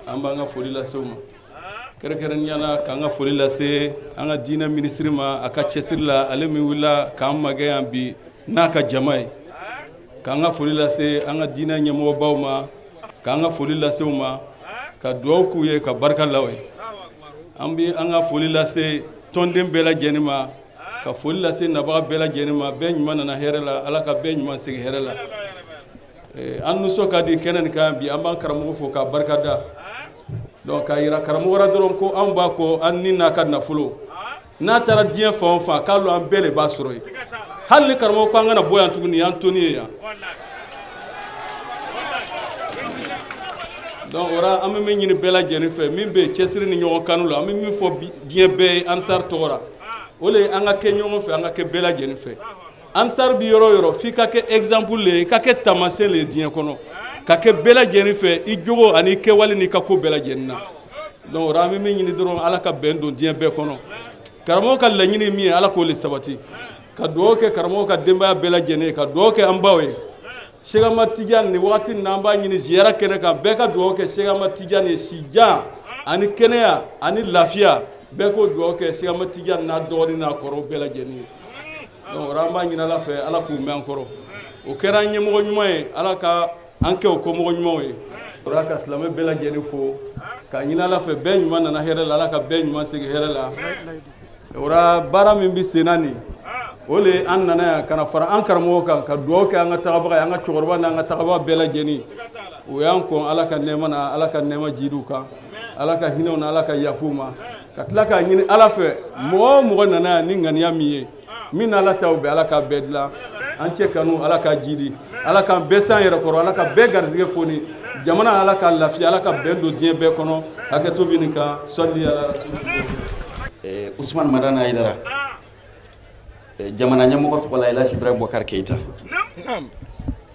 an b'an ka foli lase u ma. Kɛrɛnkɛrɛnnenya la, k'an ka foli lase an ka diinɛ minisiri ma, a ka cɛsiri la, ale min wulila k'an magɛn yan bi n'a ka jama ye. K'an ka foli lase an ka diinɛ ɲɛmɔgɔbaw ma, k'an ka foli lase u ma, ka dugawu k'u ye, ka barika la u ye. An bɛ an ka foli lase tɔnden bɛɛ lajɛlen ma, ka foli lase nabaga bɛɛ lajɛlen ma. Bɛɛ ɲuman nana hɛrɛ la, Ala ka bɛɛ ɲuman segin hɛrɛ la. An nisɔn ka di kɛnɛ nin kan bi. An b'an karamɔgɔ fo k'a barika da. Donc k'a yira karamɔgɔ la dɔrɔn ko anw b'a kɔ, an ni n'a ka nafolo. N'a taara diɲɛ fan o fan, k'a lɔn an bɛɛ de b'a sɔrɔ yen. Hali ni karamɔgɔ ko an kana bɔ yan tuguni, an toni ye yan. Donc o ra, an bɛ min ɲini bɛɛ lajɛlen fɛ, min bɛ cɛsiri ni ɲɔgɔn kanu la, an bɛ min fɔ diɲɛ bɛɛ ye Ansar tɔgɔ la, o de ye an ka kɛ ɲɔgɔn fɛ, an ka kɛ bɛɛ lajɛlen fɛ. Ansar bi yɔrɔ o yɔrɔ, f'i ka kɛ exemple le ye, i ka kɛ taamasiyɛn le ye diɲɛ kɔnɔ, ka kɛ bɛɛ lajɛlen fɛ, i jogo ani i kɛwale n'i ka ko bɛɛ lajɛlen na. Donc o ra, an bɛ min ɲini dɔrɔn, Ala ka bɛn don diɲɛ bɛɛ kɔnɔ. Karamɔgɔ ka laɲini ye min ye, Ala k'o le sabati. Ka dugawu kɛ karamɔgɔ ka denbaya bɛɛ lajɛlen ye, ka dugawu kɛ an baw ye. Cheikh Ahmad Tidiane, nin wagati nin na, an b'a ɲini ziyara kɛnɛ kan, bɛɛ ka dugawu kɛ Cheikh Ahmad Tidiane ye, sijan ani kɛnɛya ani lafiya. Bɛɛ k'o dugawu kɛ Cheikh Ahmad Tidiane n'a dɔgɔnin n'a kɔrɔw bɛɛ lajɛlen ye. Donc o ra, an b'a ɲini Ala fɛ, Ala k'u mɛn an kɔrɔ. O kɛra an ɲɛmɔgɔ ɲuman ye, Ala ka an kɛ o kɔmɔgɔ ɲumanw ye. O ra, ka silamɛ bɛɛ lajɛlen fo, k'a ɲini Ala fɛ, bɛɛ ɲuman nana hɛrɛ la, Ala ka bɛɛ ɲuman segin hɛrɛ la. O ra, baara min bɛ sen na nin, o le an nana yan ka na fara an karamɔgɔ kan, ka dugawu kɛ an ka tagabaga ye, an ka cɛkɔrɔba n'an ka tagabaga bɛɛ lajɛlen. O y'an kɔn Ala ka nɛɛma na, Ala ka nɛɛma jidiw kan, Ala ka hinɛw na, Ala ka yafuw ma, ka tila k'a ɲini Ala fɛ, mɔgɔ o mɔgɔ nana yan ni ŋaniya min ye, min n'Ala taw bɛɛ, Ala k'a bɛɛ dilan. An cɛ kanu, Ala k'a jidi, Ala k'an bɛɛ s'an yɛrɛ kɔrɔ, Ala ka bɛɛ garisɛgɛ foni jamana, Ala ka lafiya, Ala ka bɛn don diɲɛ bɛɛ kɔnɔ. Hakɛto bɛ nin kan. Sɔli ala. Usumani Madani Hayidara, jamana ɲɛmɔgɔ tɔgɔ la, Elhaji Ibrahim Boubacar Keita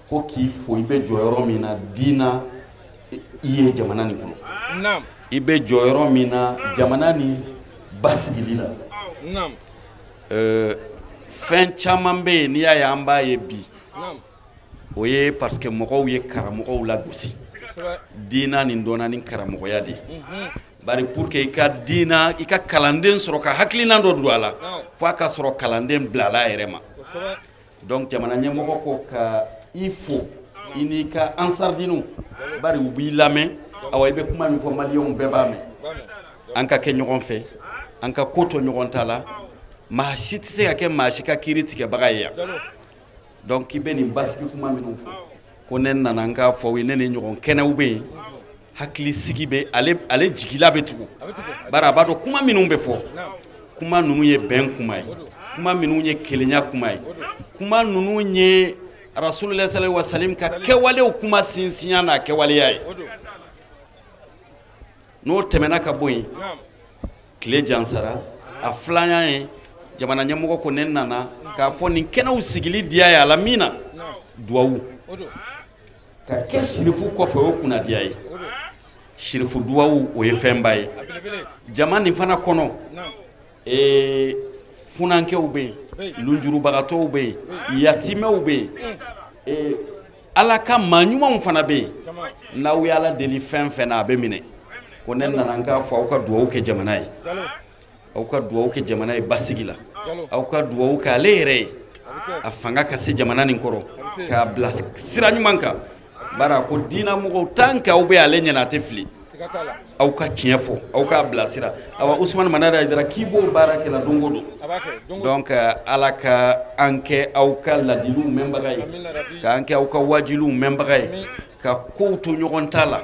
ko k'i fo, i bɛ jɔyɔrɔ min na diina i ye jamana nin kɔnɔ, i bɛ jɔyɔrɔ min na jamana nin basigili la. Fɛn caman bɛ yen, n'i y'a ye an b'a ye bi, o ye parce que mɔgɔw ye karamɔgɔw lagosi. Diina nin dɔnna ni karamɔgɔya de ye. Bari pour que i ka diina, i ka kalanden sɔrɔ ka hakilina dɔ don a la, fo a ka sɔrɔ kalanden bilala a yɛrɛ ma. Donc jamana ɲɛmɔgɔ ko ka i fo, i n'i ka ansardiniw, bari u b'i lamɛn. Awa, i bɛ kuma min fɔ, maliyɛnw bɛɛ b'a mɛn. An ka kɛ ɲɔgɔn fɛ, an ka ko to ɲɔgɔn ta la. Maa si tɛ se ka kɛ maa si ka kiiri tigɛbaga ye yan. Donc i bɛ nin basigi kuma minnu fɔ, ko ne nana n k'a fɔ aw ye, ne ni ɲɔgɔn kɛnɛw bɛ yen, hakili sigi bɛ ale, ale jigila bɛ tugu, bari a b'a dɔn kuma minnu bɛ fɔ, kuma ninnu ye bɛn kuma ye, kuma minnu ye kelenya kuma ye, kuma ninnu ye Rasulullah sallallahu alaihi wasallam ka kɛwalew kuma sinsinya n'a kɛwaleya ye. N'o tɛmɛna ka bɔ yen, tile jansara. A filanan ye, jamana ɲɛmɔgɔ ko ne nana k'a fɔ nin kɛnɛw sigili diya ye a la min na, duwawu ka kɛ sirifu kɔfɛ, o kunnadiya ye. Sirifu duwawu, o ye fɛnba ye jama nin fana kɔnɔ. Ee, funankɛw bɛ yen, lunjurubagatɔw bɛ yen, yatimɛw bɛ yen, ee, Ala ka maa ɲumanw fana bɛ yen. N'aw ye Ala deli fɛn fɛn na, a bɛ minɛ. Ko ne nana n k'a fɔ, aw ka duwawu kɛ jamana ye, aw ka duwawu kɛ jamana ye basigi la, aw ka duwawu kɛ ale yɛrɛ ye, a fanga ka se jamana nin kɔrɔ k'a bila sira ɲuman kan. Bari ko diinɛ mɔgɔw, tant que aw bɛ ale ɲɛna, a tɛ fili. Aw ka tiɲɛ fɔ, aw k'a bilasira. Awa, Usumani Madani Hayidara k'i b'o baara kɛla don o don. Donc Ala ka an kɛ aw ka ladiliw mɛnbaga ye, k'an kɛ aw ka wajuliw mɛnbaga ye, ka kow to ɲɔgɔn ta la.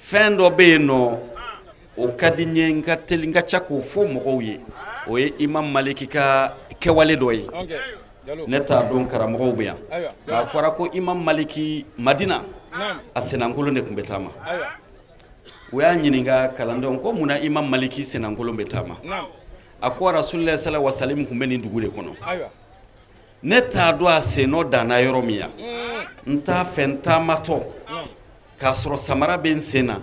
Fɛn dɔ bɛ yen nɔ. O ka di n ye, n ka teli, n ka ca k'o fɔ mɔgɔw ye. O ye Imam Maliki ka kɛwale dɔ ye. Ne t'a dɔn, karamɔgɔw bɛ yan. A fɔra ko Imam Maliki, Madina, a senankolon de tun bɛ taama. U y'a ɲininka, kalandenw, ko munna Imam Maliki senankolon bɛ taama? A ko Rasulillah sallallahu alaihi wasallam tun bɛ nin dugu de kɔnɔ. Ne t'a dɔn a sennɔ danna yɔrɔ min yan. N t'a fɛ n taamatɔ k'a sɔrɔ samara bɛ n sen na,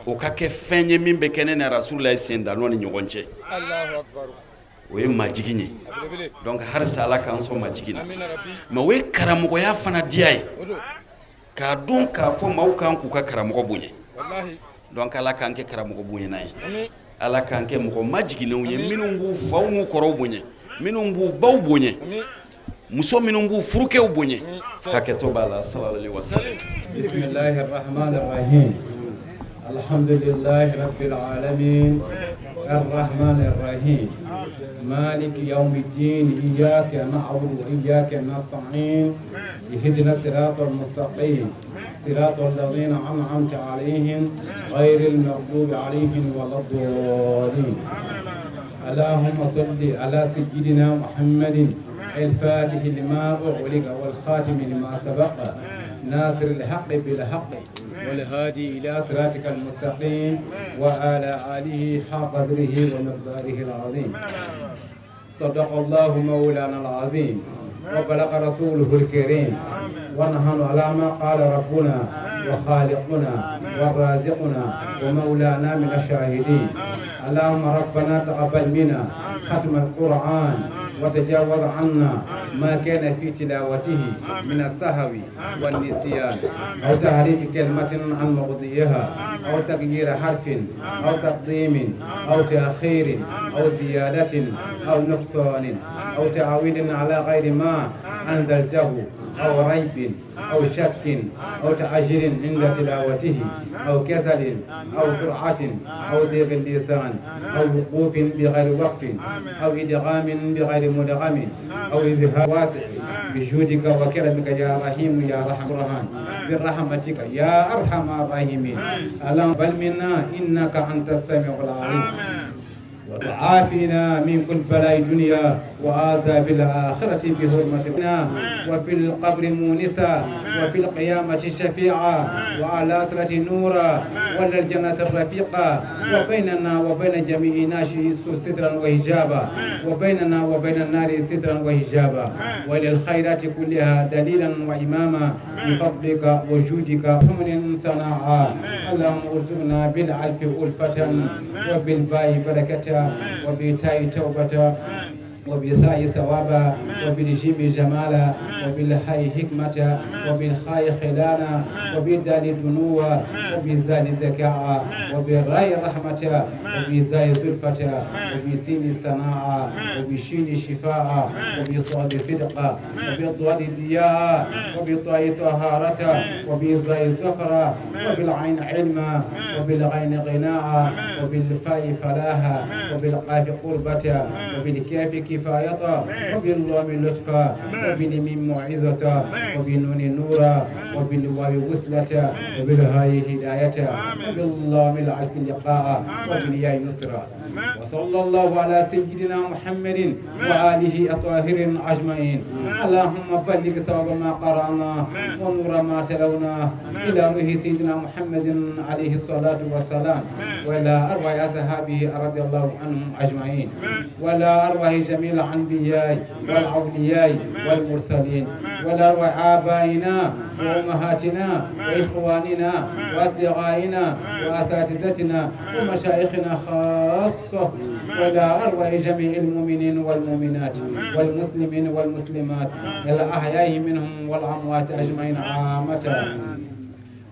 o ka kɛ fɛn ye min bɛ kɛ ne ni Rasulillah sen danɔ ni ɲɔgɔn cɛ. O ye majigin ye. Donc halisa Ala k'an sɔn majigin na. Mais o ye karamɔgɔya fana diya ye, k'a dɔn k'a fɔ maaw kan k'u ka karamɔgɔ bonya. Donc Ala k'an kɛ karamɔgɔ bonyana ye. Ala k'an kɛ mɔgɔ majiginnenw ye, minnu b'u faw n'u kɔrɔw bonya, minnu b'u baw bonya, muso minnu b'u furukɛw bonya. Hakɛto b'a la. Sallallahu alaihi wasallam. بسم الله الرحمن الرحيم الحمد لله رب العالمين الرحمن الرحيم مالك يوم الدين إياك نعبد وإياك نستعين اهدنا الصراط المستقيم صراط الذين أنعمت عليهم غير المغضوب عليهم ولا الضالين اللهم صل على سيدنا محمد الفاتح لما أغلق والخاتم لما سبق ناصر الحق بالحق والهادي إلى صراطك المستقيم وعلى آله حق قدره ومقداره العظيم. صدق الله مولانا العظيم وبلغ رسوله الكريم، ونحن على ما قال ربنا وخالقنا ورازقنا ومولانا من الشاهدين. اللهم ربنا تقبل منا ختم القرآن وتجاوز عنا ما كان في تلاوته من السهو والنسيان أو تحريف كلمة عن موضعها أو تغيير حرف أو تقديم أو تأخير أو زيادة أو نقصان أو تعويل على غير ما أنزلته أو ريب أو شك أو تعجيل عند تلاوته أو كسل أو سرعة أو ضيق اللسان أو وقوف بغير وقف أو إدغام بغير مدغم أو إظهار واسع بجودك وكرمك يا رحيم يا رحم الرحمن برحمتك يا أرحم الراحمين. اللهم بل منا إنك أنت السميع العليم، وعافنا من كل بلاء الدنيا وعذاب الآخرة بحرمتنا، وفي القبر مونسا، وفي القيامة شفيعا، وعلى الآخرة نورا، وإلى الجنة الرفيقا، وبيننا وبين جميع ناشئ سترا وحجابا، وبيننا وبين النار سترا وحجابا، وإلى الخيرات كلها دليلا وإماما بفضلك وجودك من صنعا. اللهم ارزقنا بالعلف ألفة، وبالباء بركة، وبالتاء توبة، وبالثاء ثوابا، وبالجيم جمالا، وبالحاء حكمة، وبالخاء خلانا، وبالدال دنوا، وبالزال زكاء، وبالراء رحمة، وبالزاء زلفة، وبالسين صناعة، وبالشين شفاء، وبالصاد صدقا، وبالضاد ضياء، وبالطاء طهارة، وبالزاء زفرا، وبالعين علما، وبالغين غناء، وبالفاء فلاحا، وبالقاف قربة، وبالكاف كفاية، وباللام لطفا، وبالميم موعظة، وبالنون نورا، وبالواو وصلة، وبالهاء هداية، وباللام العلف لقاء، وبالياء يسرا. وصلى الله على سيدنا محمد وآله الطاهرين أجمعين. اللهم بلغ ثواب ما قرأنا ونور ما تلونا إلى روح سيدنا محمد عليه الصلاة والسلام، وإلى أرواح أصحابه رضي الله عنهم أجمعين، وإلى أرواح جميع الأنبياء والأولياء والمرسلين، وإلى أرواح آبائنا وأمهاتنا وإخواننا وأصدقائنا وأساتذتنا ومشايخنا خاصة، وإلى أرواح جميع المؤمنين والمؤمنات والمسلمين والمسلمات الأحياء منهم والأموات أجمعين عامة،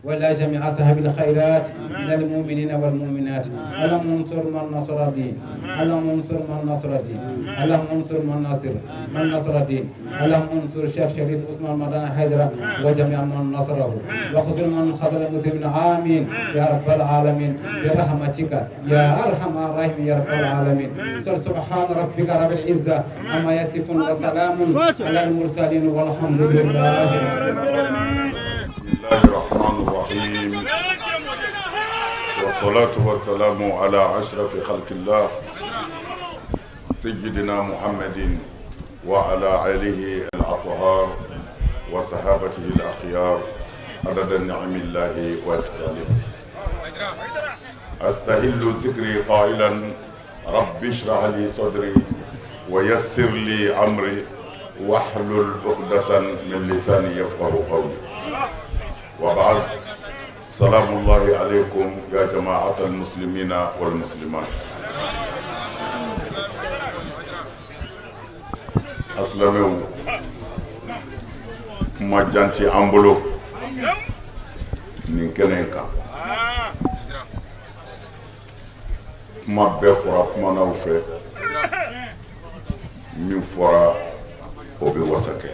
وإلى جميع أصحاب الخيرات من المؤمنين والمؤمنات. اللهم انصر من نصر الدين، اللهم انصر من نصر الدين، اللهم انصر من نصر الدين، اللهم انصر الشيخ شريف عثمان مدان حيدر وجميع من نصره، وخذل من خذل المسلمين. آمين يا رب العالمين برحمتك يا أرحم الراحمين يا رب العالمين. سبحان ربك رب العزة عما يصفون وسلام على المرسلين والحمد لله رب العالمين. بسم الله الرحمن الرحيم، والصلاة والسلام على أشرف خلق الله سيدنا محمد وعلى آله الأطهار وصحابته الأخيار عدد نعم الله وإفضاله. أستهل ذكري قائلا رب اشرح لي صدري ويسر لي أمري واحلل عقدة من لساني يفقه قولي. وبعد، سلام الله عليكم يا جماعة المسلمين والمسلمات. Asilamɛw, kuma jan tɛ an bolo nin kɛnɛ in kan. Kuma bɛɛ fɔra kumanaw fɛ, min fɔra o bɛ wasa kɛ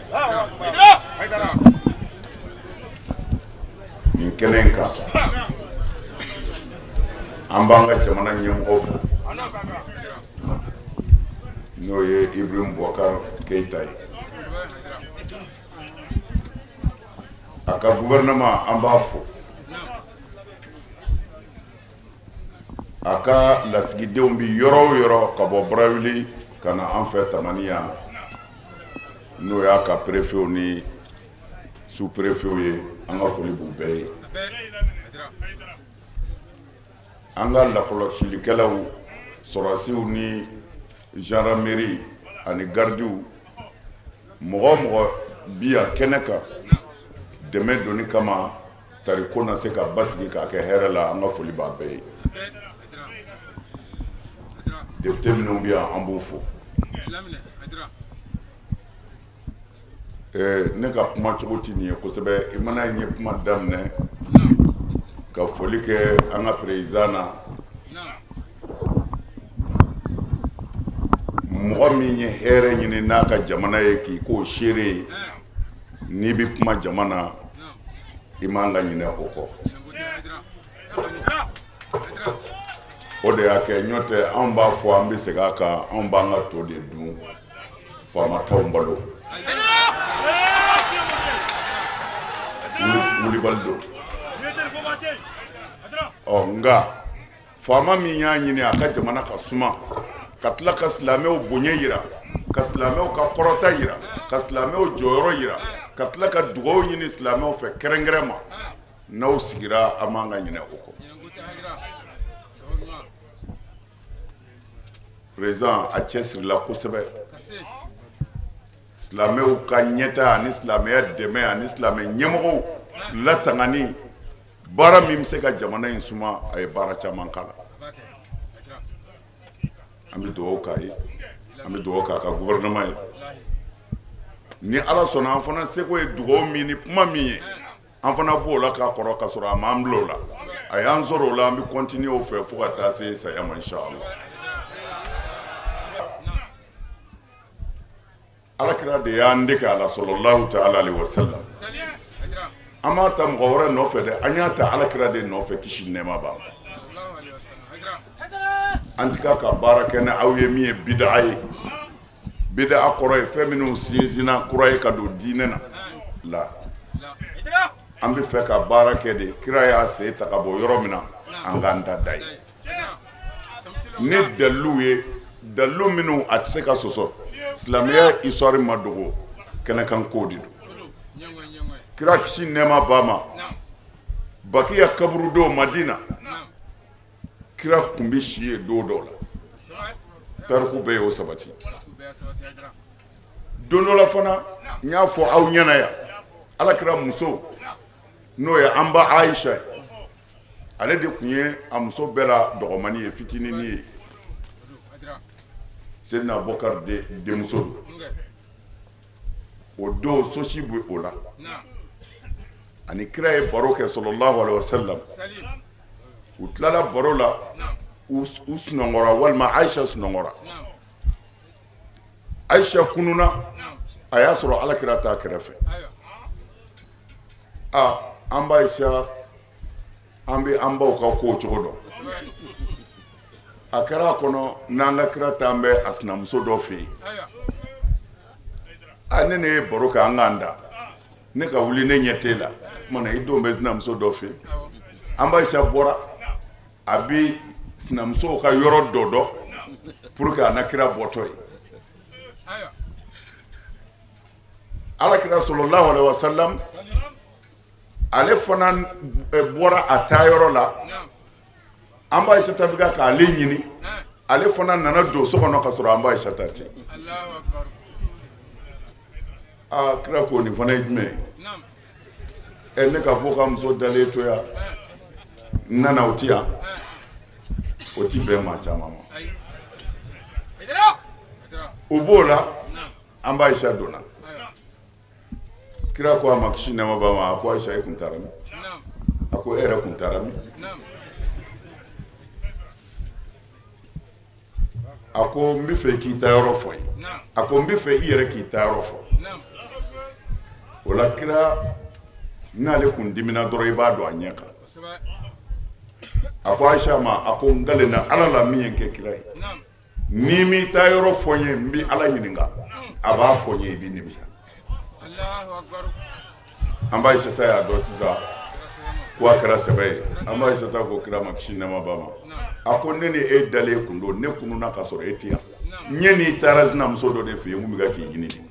nin kɛnɛ in kan. An b'an ka jamana ɲɛmɔgɔ fo, n'o ye Ibrahim Boubacar Keïta ye, a ka gouvernement an b'a fo, a ka lasigidenw bi yɔrɔ o yɔrɔ ka bɔ Barawuli ka na an fɛ Tamani yan, n'o y'a ka préfetw ni sous préfetw ye, an ka foli b'u bɛɛ ye. An ka lakɔlɔsilikɛlaw, sɔrɔdasiw ni gendarmerie ani gardiw, mɔgɔ o mɔgɔ bi yan kɛnɛ kan dɛmɛ donni kama tariko na se ka basigi k'a kɛ hɛrɛ la, an ka foli b'a bɛɛ ye. Député minnu bɛ yan, an b'u fo. Ne ka kuma cogo tɛ nin ye kosɛbɛ. I mana n ye kuma daminɛ ka foli kɛ an ka président na, mɔgɔ min ye hɛrɛ ɲini n'a ka jamana ye k'i k'o seere ye, n'i bɛ kuma jama na, i man ka ɲinɛ o kɔ. O de y'a kɛ, n'o tɛ anw b'a fɔ, an bɛ segin a kan, anw b'an ka to de dun, faama t'anw balo. Wulibali don. Ɔ nka faama min y'a ɲini a ka jamana ka suma, ka tila ka silamɛw bonya yira, ka silamɛw ka kɔrɔta yira, ka silamɛw jɔyɔrɔ yira, ka tila ka dugawu ɲini silamɛw fɛ kɛrɛnkɛrɛn ma, n'aw sigira, an man ka ɲinɛ o kɔ. Président a cɛ sirila kosɛbɛ silamɛw ka ɲɛta ani silamɛya dɛmɛ ani silamɛ ɲɛmɔgɔw latangani. Baara min bɛ se ka jamana in suma, a ye baara caman k'a la. An bɛ dugawu k'a ye, an bɛ dugawu k'a ka gouvernement ye. Ni Ala sɔnna, an fana seko ye dugawu min ni kuma min ye, an fana b'o la k'a kɔrɔ ka sɔrɔ a m'an bila o la, a y'an sɔrɔ o la, an bɛ continuer o fɛ fo ka taa se saya ma, inchallah. Alakira de y'an dege a la, sallallahu ta'ala alaihi wa sallam. An m'a ta mɔgɔ wɛrɛ nɔfɛ dɛ, an y'a ta alakira de nɔfɛ, kisi nɛɛma b'a ma. An tɛ ka baara kɛ ni aw ye min ye bidaa ye. Bidaa kɔrɔ ye fɛn minnu sinsinna kura ye ka don diinɛ na la. An bɛ fɛ ka baara kɛ de kira y'a sen ta ka bɔ yɔrɔ min na, an k'an ta da ye ni dalilu ye, dalilu minnu a tɛ se ka sɔsɔ. Silamɛya histoire ma dogo, kɛnɛkan ko de don. Kira kisi nɛɛma b'a ma, Bakiya kaburudo Madina, kira tun bɛ si yen don dɔw la, tariku bɛɛ y'o sabati. Don dɔ la fana, n y'a fɔ aw ɲɛna yan, alakira muso, n'o ye an ba Ayisa ye, ale de tun ye a muso bɛɛ la dɔgɔmani ye, fitininin ye, Seydina Abubakar de denmuso don. O don sosi bɛ o la, ani kira ye baro kɛ, sallallahu alaihi wasallam. U tilala baro la, u sunɔgɔra, walima Ayisa sunɔgɔra. Ayisa kununa, a y'a sɔrɔ alakira t'a kɛrɛfɛ. Aa, an ba Ayisa, an bɛ an baw ka kow cogo dɔn. A kɛra a kɔnɔ n'an ka kira t'an bɛ a sinamuso dɔ fɛ yen. A ne ye baro kɛ, an k'an da, ne ka wuli, ne ɲɛ t'e la, tuma na i don bɛ sinamuso dɔ fɛ yen. An ba Ayisa bɔra. A A bɛ sinamusow ka yɔrɔ dɔ dɔn pour que a na kira bɔtɔ ye. Ala kira sallallahu alaihi wasallam ale fana bɔra a taa yɔrɔ la, an ba Ayisata bɛ ka k'ale ɲini, ale fana nana don so kɔnɔ ka sɔrɔ an ba Ayisata tɛ. Aa, kira ko nin fana ye jumɛn ye? Ɛ, ne ka bɔ ka muso dalen to yan, n nana o ti yan, o ti bɛn maa caman ma. O b'o la, an ba Ayisa donna, kira ko a ma, kisi nɛɛma b'a ma, a ko Ayisa, e kun taara min? A ko e yɛrɛ kun taara min? A ko n bɛ fɛ k'i ta yɔrɔ fɔ ye. A ko n bɛ fɛ i yɛrɛ k'i ta yɔrɔ fɔ. O la kira n'ale kun dimina dɔrɔn, i b'a dɔn a ɲɛ kan. A ko Ayisa ma, a ko n kalenna Ala la min ye n kɛ kira ye, n'i m'i ta yɔrɔ fɔ n ye, n bɛ Ala ɲininka, a b'a fɔ n ye, i bɛ nimisa. An ba Ayisata y'a dɔn sisan ko a kɛra sɛbɛ ye. An ba Ayisata ko kira ma, kisi nɛɛma b'a ma, a ko ne ni e dalen kun don, ne kununa ka sɔrɔ e tɛ yan, n ye n'i taara sinamuso dɔ de fɛ yen, n kun bɛ ka k'i ɲini de.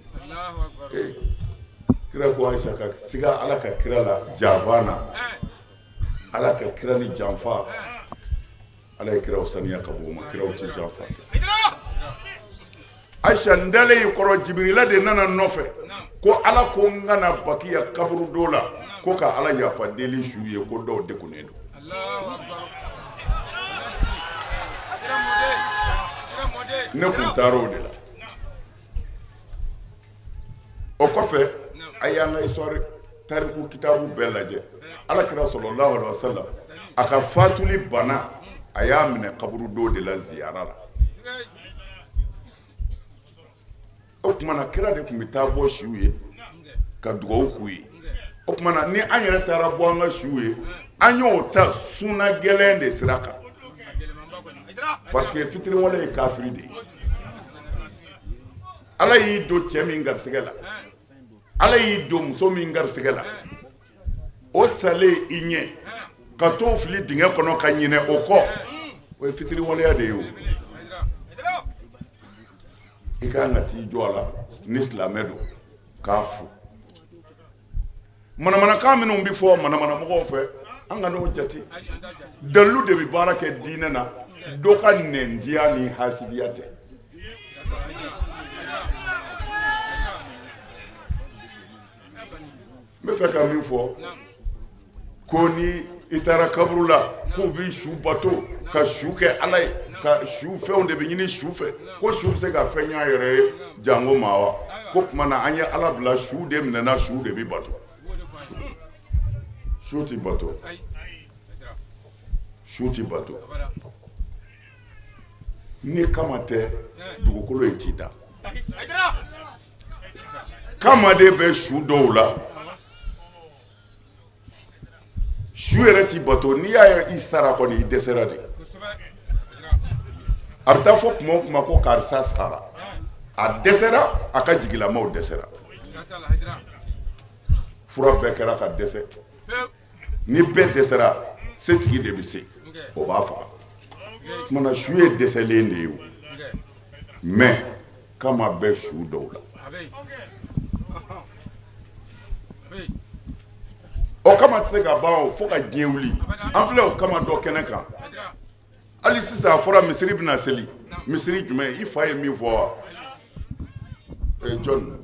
Kira ko Ayisa ka siga Ala ka kira la janfa na, Ala ka kira ni janfa. Ala ye kiraw saniya ka bɔ o ma, kiraw tɛ janfa kɛ. Ayisa, n dalen y'i kɔrɔ, Jibirila de nana n nɔfɛ ko Ala ko n ka na Bakiya kaburudo la ko ka Ala yafa deli su ye, ko dɔw degunnen don. Ne kun taara o de la. O kɔfɛ, a y'an ka histoire tariku kitabu bɛɛ lajɛ, Ala kira sallallahu alaihi wasallam a ka fatuli bana, a y'a minɛ kaburudo de la ziyara la. O tuma na kira de tun bɛ taa bɔ siw ye ka dugawu k'u ye. O tuma na ni an yɛrɛ taara bɔ an ka siw ye, an y'o ta suna gɛlɛn de sira kan, parce que fitiriwale ye kafiri de ye. Ala y'i don cɛ min garisɛgɛ la, Ala y'i don muso min garisɛgɛ la, o salen i ɲɛ ka t'o fili dingɛ kɔnɔ ka ɲinɛ o kɔ, o ye fitiriwaleya de ye. O i ka kan ka t'i jɔ a la ni silamɛ don k'a fo. Manamanakan minnu bɛ fɔ manamanamɔgɔw fɛ, an ka n'o jate. Dalilu de bɛ baara kɛ diinɛ na, dɔ ka nɛndiya ni hasidiya tɛ. N bɛ fɛ ka min fɔ, ko ni i taara kaburu la k'u bɛ su bato, ka su kɛ Ala ye, ka su fɛnw de bɛ ɲini su fɛ, ko su bɛ se ka fɛn ɲɛ yɛrɛ ye janko maa wa? Ko tuma na an ye Ala bila, su de minɛna, su de bɛ bato. Su tɛ bato, su tɛ bato. Ni kama tɛ, dugukolo in t'i da. Kama de bɛ su dɔw la, su yɛrɛ ti bato. N'i y'a ye i sara kɔni, i dɛsɛra de. A bɛ taa fɔ tuma o tuma ko karisa sara, a dɛsɛra, a ka jigilamaw dɛsɛra, fura bɛɛ kɛra ka dɛsɛ. Ni bɛɛ dɛsɛra, setigi de bɛ se, o b'a faga. Tuma na su ye dɛsɛlen de ye o, mais kama bɛ su dɔw la. O kama tɛ se ka ban o, fo ka diɲɛ wuli. An filɛ o kama dɔ kɛnɛ kan hali sisan. A fɔra misiri bɛna seli. Misiri jumɛn? I fa ye min fɔ wa? Jɔn?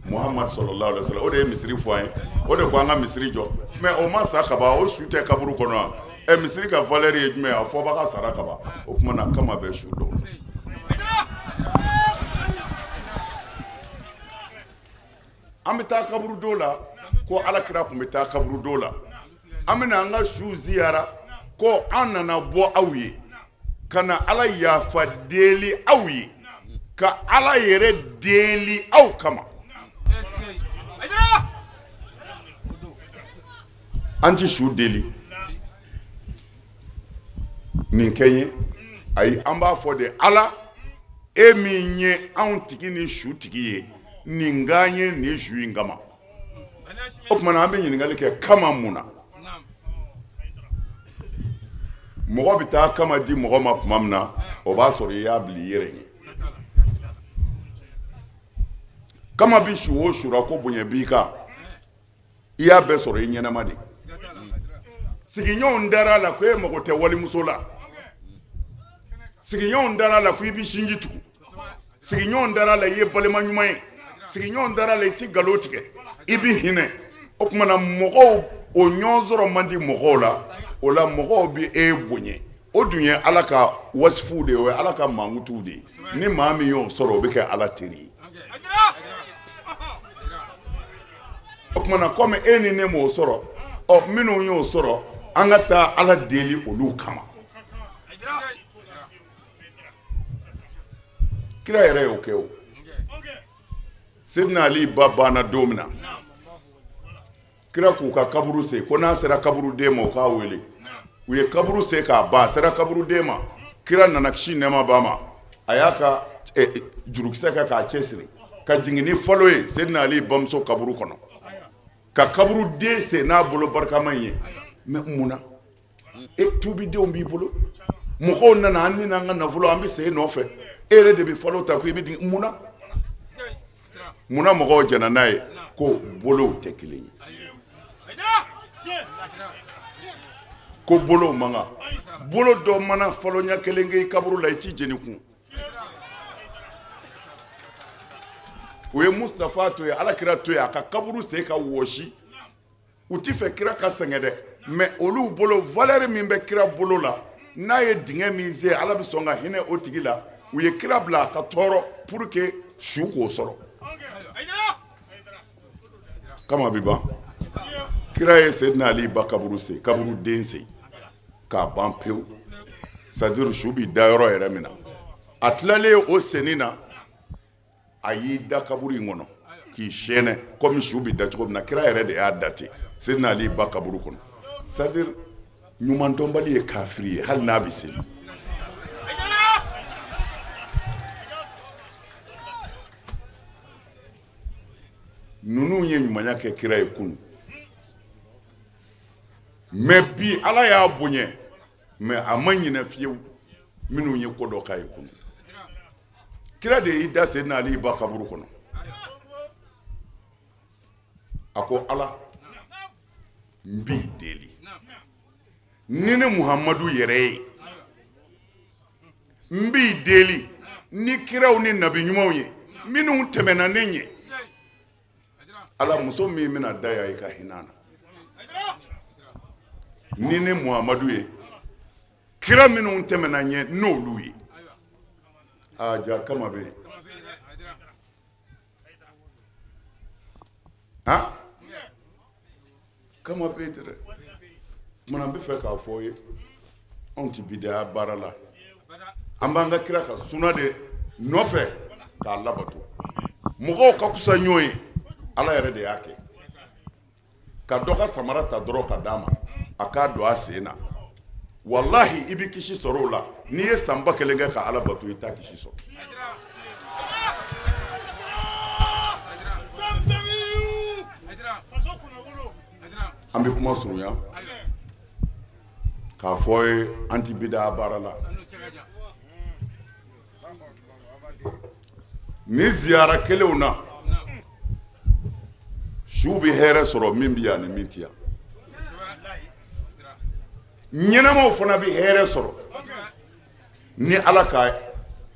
Muhamadu sallallahu alaihi wasallam, o de ye misiri fɔ an ye, o de ko an ka misiri jɔ. Mais o ma sa kaban, o su tɛ kaburu kɔnɔ wa? Ɛ, misiri ka valeur ye jumɛn ye? A fɔbaga sara kaban. O tuma na kama bɛ su dɔw la. An bɛ taa kaburudo la ko Ala kira tun bɛ taa kaburudo la. An bɛna an ka su ziyara ko an nana bɔ aw ye ka na Ala yafa deli aw ye, ka Ala yɛrɛ deli aw kama. An tɛ su deli nin kɛ ye, ayi. An b'a fɔ de, Ala, e min ye anw tigi ni su tigi ye, nin k'an ye nin su in kama. O tuma na an bɛ ɲininkali kɛ, kama mun na? Mɔgɔ bɛ taa kama di mɔgɔ ma tuma min na, o b'a sɔrɔ i y'a bila i yɛrɛ ɲɛ. Kama bɛ su o su ra ko bonya b'i kan, i y'a bɛɛ sɔrɔ i ɲɛnama de. Sigiɲɔgɔnw dara a la ko e mago tɛ walimuso la. Sigiɲɔgɔnw dara a la ko i bɛ sinji tugu. Sigiɲɔgɔnw dara a la i ye balima ɲuman ye. Sigiɲɔgɔnw dara a la i tɛ nkalon tigɛ, i bɛ hinɛ. O tuma na mɔgɔw o ɲɔgɔn sɔrɔ man di mɔgɔw la, o la mɔgɔw bɛ e bonya. O dun ye Ala ka wasifuw de ye, o ye Ala ka mankutuw de ye. Ni maa min y'o sɔrɔ, o bɛ kɛ Ala teri ye. O tuma na komi e ni ne m'o sɔrɔ, ɔ minnu y'o sɔrɔ, an ka taa Ala deli olu kama. Kira yɛrɛ y'o kɛ o. Seydina Ali ba banna don min na, kira k'u ka kaburu sen ko n'a sera kaburuden ma u k'a wele. U ye kaburu sen k'a ban, a sera kaburuden ma, kira nana kisi nɛɛma b'a ma, a y'a ka jurukisɛ kɛ k'a cɛsiri ka jigin ni falo ye Seydina Ali bamuso kaburu kɔnɔ, ka kaburuden sen n'a bolo barikama in ye. Mais mun na? E tuubidenw b'i bolo, mɔgɔw nana an ni an ka nafolo an bɛ sen nɔfɛ, e yɛrɛ de bɛ falo ta ko i bɛ jigin mun na? Munna mɔgɔw jɛnna n'a ye ko bolow tɛ kelen ye, ko bolow man kan, bolo dɔ mana falo ɲɛ kelen kɛ i kaburu la i t'i jeni kun. U ye Mustafa to yen, Ala kira to yen, a ka kaburu sen ka wɔsi. U ti fɛ kira ka sɛgɛn dɛ, mais olu bolo valeur min bɛ kira bolo la, n'a ye dingɛ min sen Ala bɛ sɔn ka hinɛ o tigi la. U ye kira bila a ka tɔɔrɔ pour que su k'o sɔrɔ. Kama bɛ ban. Kira ye Seydina Ali ba kaburu sen, kaburu den sen k'a ban pewu, c'est à dire su bɛ da yɔrɔ yɛrɛ min na. A tilalen o senni na, a y'i da kaburu in kɔnɔ k'i sɛɛnɛ komi su bɛ da cogo min na. Kira yɛrɛ de y'a da ten Seydina Ali ba kaburu kɔnɔ. C'est à dire ɲumandɔnbali ye kafiri ye hali n'a bɛ seli. Ninnu ye ɲumanya kɛ kira ye kunun, mais bi Ala y'a bonya, mais a ma ɲinɛ fiyewu minnu ye ko dɔ k'a ye kunun. Kira de y'i da Seydina Ali ba kaburu kɔnɔ, a ko Ala n b'i deli ni ne Muhamadu yɛrɛ ye, n b'i deli ni kiraw ni nabi ɲumanw ye minnu tɛmɛna ne ɲɛ, Ala muso min bɛna da yan i ka hinɛ a na ni ne Muhamadu ye, kira minnu tɛmɛna ɲɛ n'olu ye. Aa ja kama bɛ yen han, kama bɛ yen dɛ. Tuma n bɛ fɛ k'a fɔ ye, anw tɛ bidaya baara la, an b'an ka kira ka suna de nɔfɛ k'a labato. Mɔgɔw ka fisa ɲɔgɔn ye, Ala yɛrɛ de y'a kɛ. Ka dɔ ka samara ta dɔrɔn ka d'a ma a k'a don a sen na, walahi i bɛ kisi sɔrɔ o la. N'i ye san 1000 kɛ ka Ala bato, i t'a kisi sɔrɔ. An bɛ kuma surunya k'a fɔ ye, an tɛ bida baara la. Ni ziyara kelenw na, su bɛ hɛrɛ sɔrɔ min bɛ yan ni min tɛ yan. Ɲɛnamaw fana bɛ hɛrɛ sɔrɔ ni Ala ka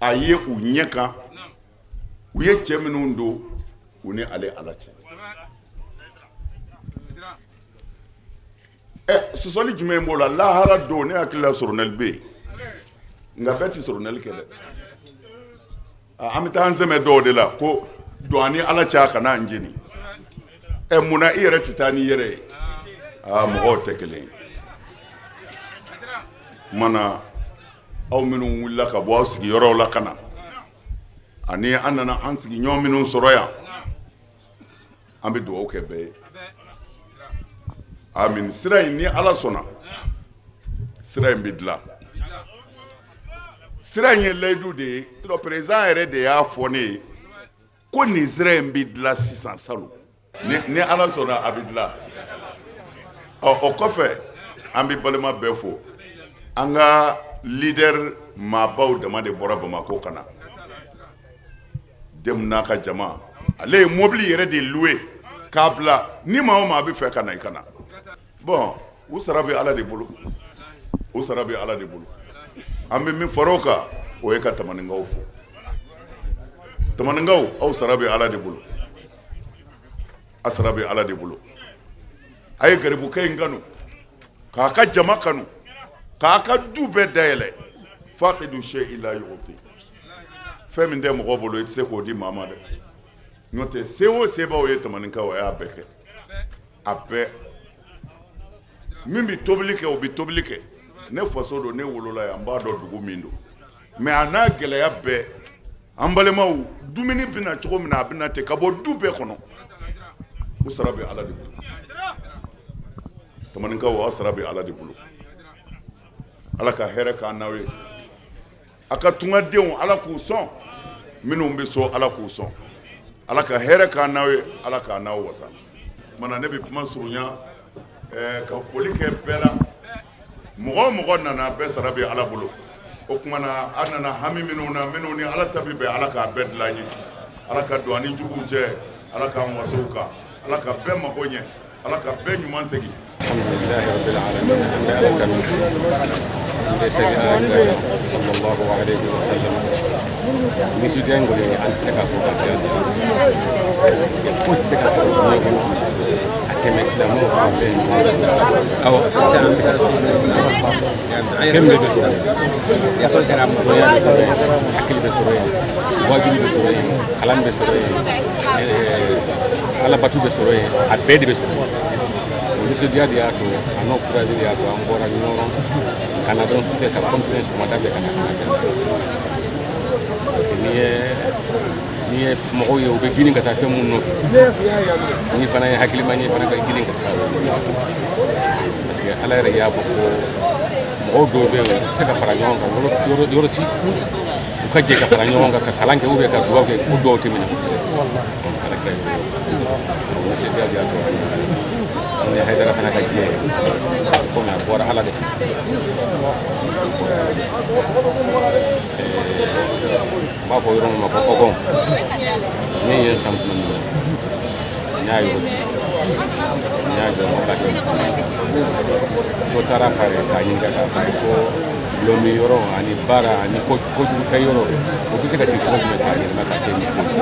a ye u ɲɛ kan, u ye cɛ minnu don u ni ale Ala cɛ. Ɛ sɔsɔli jumɛn b'o la? Lahara don, ne hakili la soronɛli bɛ yen, nka bɛɛ tɛ soronɛli kɛ dɛ. An bɛ taa an sɛmɛ dɔw de la ko don an ni Ala cɛ, a kana an jeni. Ɛ munna i yɛrɛ tɛ taa n'i yɛrɛ ye? Aa mɔgɔw tɛ kelen ye. Mana aw minnu wulila ka bɔ aw sigiyɔrɔw la ka na, ani an nana an sigiɲɔgɔn minnu sɔrɔ yan, an bɛ dugawu kɛ bɛɛ ye. Amin. Sira in, ni Ala sɔnna, sira in bɛ dilan. Sira in ye layidu de ye. Président yɛrɛ de y'a fɔ ne ye ko nin sira in bɛ dilan sisan salon. Ni Ala sɔnna, a bɛ dilan. Ɔ o kɔfɛ, an bɛ balima bɛɛ fo. An ka leader maabaw dama de bɔra Bamakɔ ka na. Dɛmu n'a ka jama, ale ye mobili yɛrɛ de louer k'a bila ni maa o maa bɛ fɛ ka na i ka na. Bon u sara bɛ Ala de bolo, u sara bɛ Ala de bolo. An bɛ min fara o kan, o ye ka Tamaninkaw fo. Tamaninkaw, aw sara bɛ Ala de bolo. A sara bɛ Ala de bolo. A ye garibukɛ in kanu, k'a ka jama kanu, k'a ka du bɛɛ dayɛlɛ. Faqidu shay'i la yu'ti. Fɛn min tɛ mɔgɔ bolo i tɛ se k'o di maa ma dɛ. N'o tɛ se o sebaw ye Tamaninkaw a y'a bɛɛ kɛ. A bɛɛ. Min bɛ tobili kɛ o bɛ tobili kɛ. Ne faso don, ne wolola yan, n b'a dɔn dugu min don. Mais a n'a gɛlɛya bɛɛ, an balimaw, dumuni bɛ na cogo min na, a bɛ na ten ka bɔ du bɛɛ kɔnɔ. U sara bɛ Ala de bolo. Tamaninkaw, aw sara bɛ Ala de bolo. Ala ka hɛrɛ k'an n'aw ye. A ka tungadenw Ala k'u sɔn. Minnu bɛ so Ala k'u sɔn. Ala ka hɛrɛ k'an n'aw ye. Ala k'an n'aw wasa. Mana ne bɛ kuma surunya ka foli kɛ bɛɛ la. Mɔgɔ o mɔgɔ nana bɛɛ sara bɛ Ala bolo. O tuma na an nana hami minnu na, minnu ni Ala ta bɛ bɛn, Ala k'a bɛɛ dilan ye. Ala ka don an ni juguw cɛ. Ala k'an wasa u kan. Ala ka bɛɛ mako ɲɛ. Ala ka bɛɛ ɲuman segin. Alhamdulilahi rabbil alamin an bɛ Ala tanu an bɛ seli ala kira sallallahu alaihi wa sallam. Nisɔndiya in kɔni, an tɛ se k'a fɔ ka se a dan, parce que foyi tɛ se ka sɔrɔ diɲɛ kɔnɔ a tɛmɛ silamɛw fan bɛɛ ɲɔgɔn kan. Awɔ, se an se ka sɔrɔ fɛn bɛɛ bɛ sɔrɔ yen, dɔnniya bɛ sɔrɔ yen, hakili bɛ sɔrɔ yen, wajibi bɛ sɔrɔ yen, kalan bɛ sɔrɔ yen, alabatu bɛ sɔrɔ yen, a bɛɛ de bɛ sɔrɔ yen. O nisɔndiya de y'a to, a n'o courage de y'a to an bɔra Ɲɔrɔn ka na dɔrɔn sufɛ ka continuer sɔgɔmada fɛ ka na kɛ, parce que n'i ye mɔgɔw ye u bɛ girin ka taa fɛn mun nɔfɛ, n'i fana ye hakilima ye fana ka girin ka taa, parce que Ala yɛrɛ y'a fɔ ko mɔgɔw dɔw bɛ yen, u tɛ se ka fara ɲɔgɔn kan yɔrɔ yɔrɔ si, u ka jɛ ka fara ɲɔgɔn kan ka kalan kɛ ou bien ka dugawu kɛ, ko dɔw tɛ minɛ kosɛbɛ. Ala kira y'o o nisɔndiya de y'a to an ni Hayidara fana ka diɲɛ ye, komi a bɔra Ala de fɛ, bɔra Ala de fɛ. N b'a fɔ yɔrɔ min ma ko Ɔgɔn, ne ye n san tuma min na, n y'a yɔrɔ ci, n y'a jɔ, n b'a kɛ misali ye. Dɔ taara f'a ye k'a ɲininka k'a f'a ye ko dɔlɔmin yɔrɔ ani baara ani kojugu kɛ yɔrɔ, o bɛ se ka ci cogo jumɛn k'a yɛlɛma k'a kɛ misiri ye?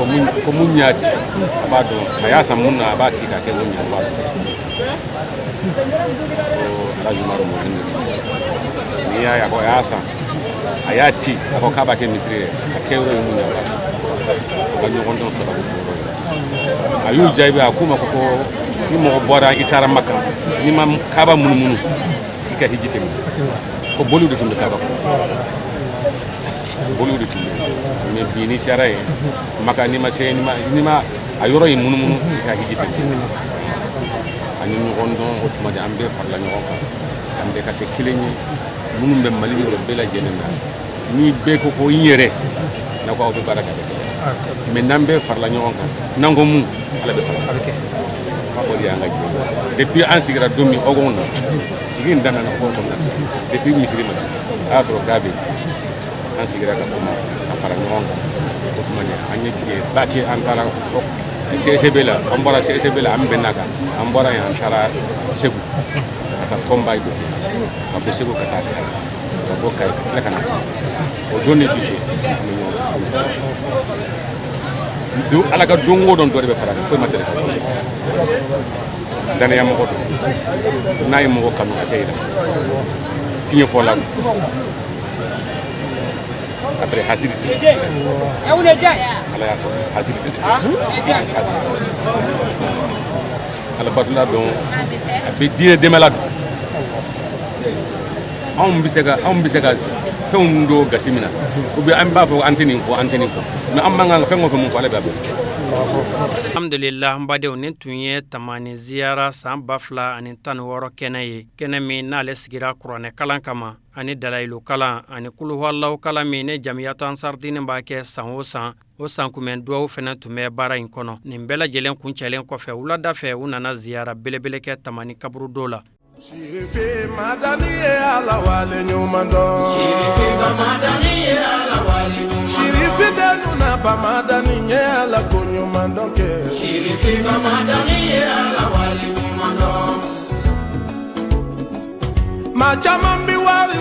Ko mun y'a ci, a b'a dɔn a y'a san mun na, a b'a ci k'a kɛ o ɲɛ, a b'a dɔn ko Alhaji Umaru Mɔzɔn de don. N'i y'a ye a ko a y'a san, a y'a ci, a ko k'a b'a kɛ misiri ye, a kɛ yɔrɔ ye mun ye, a b'a dɔn. U ka ɲɔgɔn dɔn sababu bɔra yen. A y'u jaabi, a k'u ma ko ni mɔgɔ bɔra i taara Maka, n'i ma Kaaba munumunu, i ka hiji tɛ minɛ. Ko boliw de tun bɛ Kaaba kɔnɔ, boliw de tun bɛ yen. Mais bi n'i sera yen Maka, n'i ma se, n'i ma a yɔrɔ in munumunu, i ka hiji tɛ minɛ. An ye ɲɔgɔn dɔn o tuma de, an bɛɛ farala ɲɔgɔn kan, an bɛɛ ka kɛ kelen ye. Minnu bɛ Mali yɔrɔ bɛɛ lajɛlen na, ni bɛɛ ko ko n yɛrɛ n'a ko aw bɛ baara kɛ, a bɛ kɛ. Mais n'an bɛɛ farala ɲɔgɔn kan, n'an ko mun, Ala bɛ fara, o de y'an ka jɛ. Depuis an sigira don min Ɔgɔn na, sigi in daminɛna Ɔgɔn kɔnɔna na, depuis misiri ma a y'a sɔrɔ ga bɛ yen, an sigira ka kuma ka fara ɲɔgɔn kan. O tuma de an ye jɛba kɛ, an taara CSB la, an bɔra CSB la, an bɛnna kan, an bɔra yen, an taara Segu ka taa tɔnba dɔ kɛ, ka bɔ Segu ka taa Kayi, ka bɔ Kayi ka tila ka na. O don ni bi cɛ, an bɛ ɲɔgɔn fɛ. Don Ala ka don o don, dɔ de bɛ fara kan, foyi ma deli ka bɔ. Danaya mɔgɔ don, n'a ye mɔgɔ kanu, a tɛ yira tiɲɛ fɔ la. Après hasidi tɛ, Ala y'a sɔrɔ hasidi tɛ. Ala batula don, a bɛ diinɛ dɛmɛla don. Anw bɛ se ka fɛnw don gasi min na, ou bien an b'a fɔ an tɛ nin fɔ, an tɛ nin fɔ, mais an man kan ka fɛn o fɛn mun fɔ, ale b'a bɛɛ. Alhamdulillah, n badenw, nin tun ye Tamani ziyara san 2016 kɛnɛ ye, kɛnɛ min n'ale sigira kuranɛ kalan kama ani dalayilu kalan ani kuluhalaw kalan min ne Jamiyatu Ansardini b'a kɛ san o san. O san kunbɛn duwawu fɛnɛ tun bɛ baara in kɔnɔ. Nin bɛɛ lajɛlen kuncɛlen kɔfɛ, wulada fɛ u nana ziyara belebele kɛ Tamani kaburudo la. Sirifi Madani ye Ala wale ɲuman dɔn. Sirifi Madani ye Ala wale ɲuman dɔn. Sirifi denu na ba Madani ye Ala ko ɲuman dɔn kɛ. Sirifi Madani ye Ala wale ɲuman dɔn. Maa caman bi wari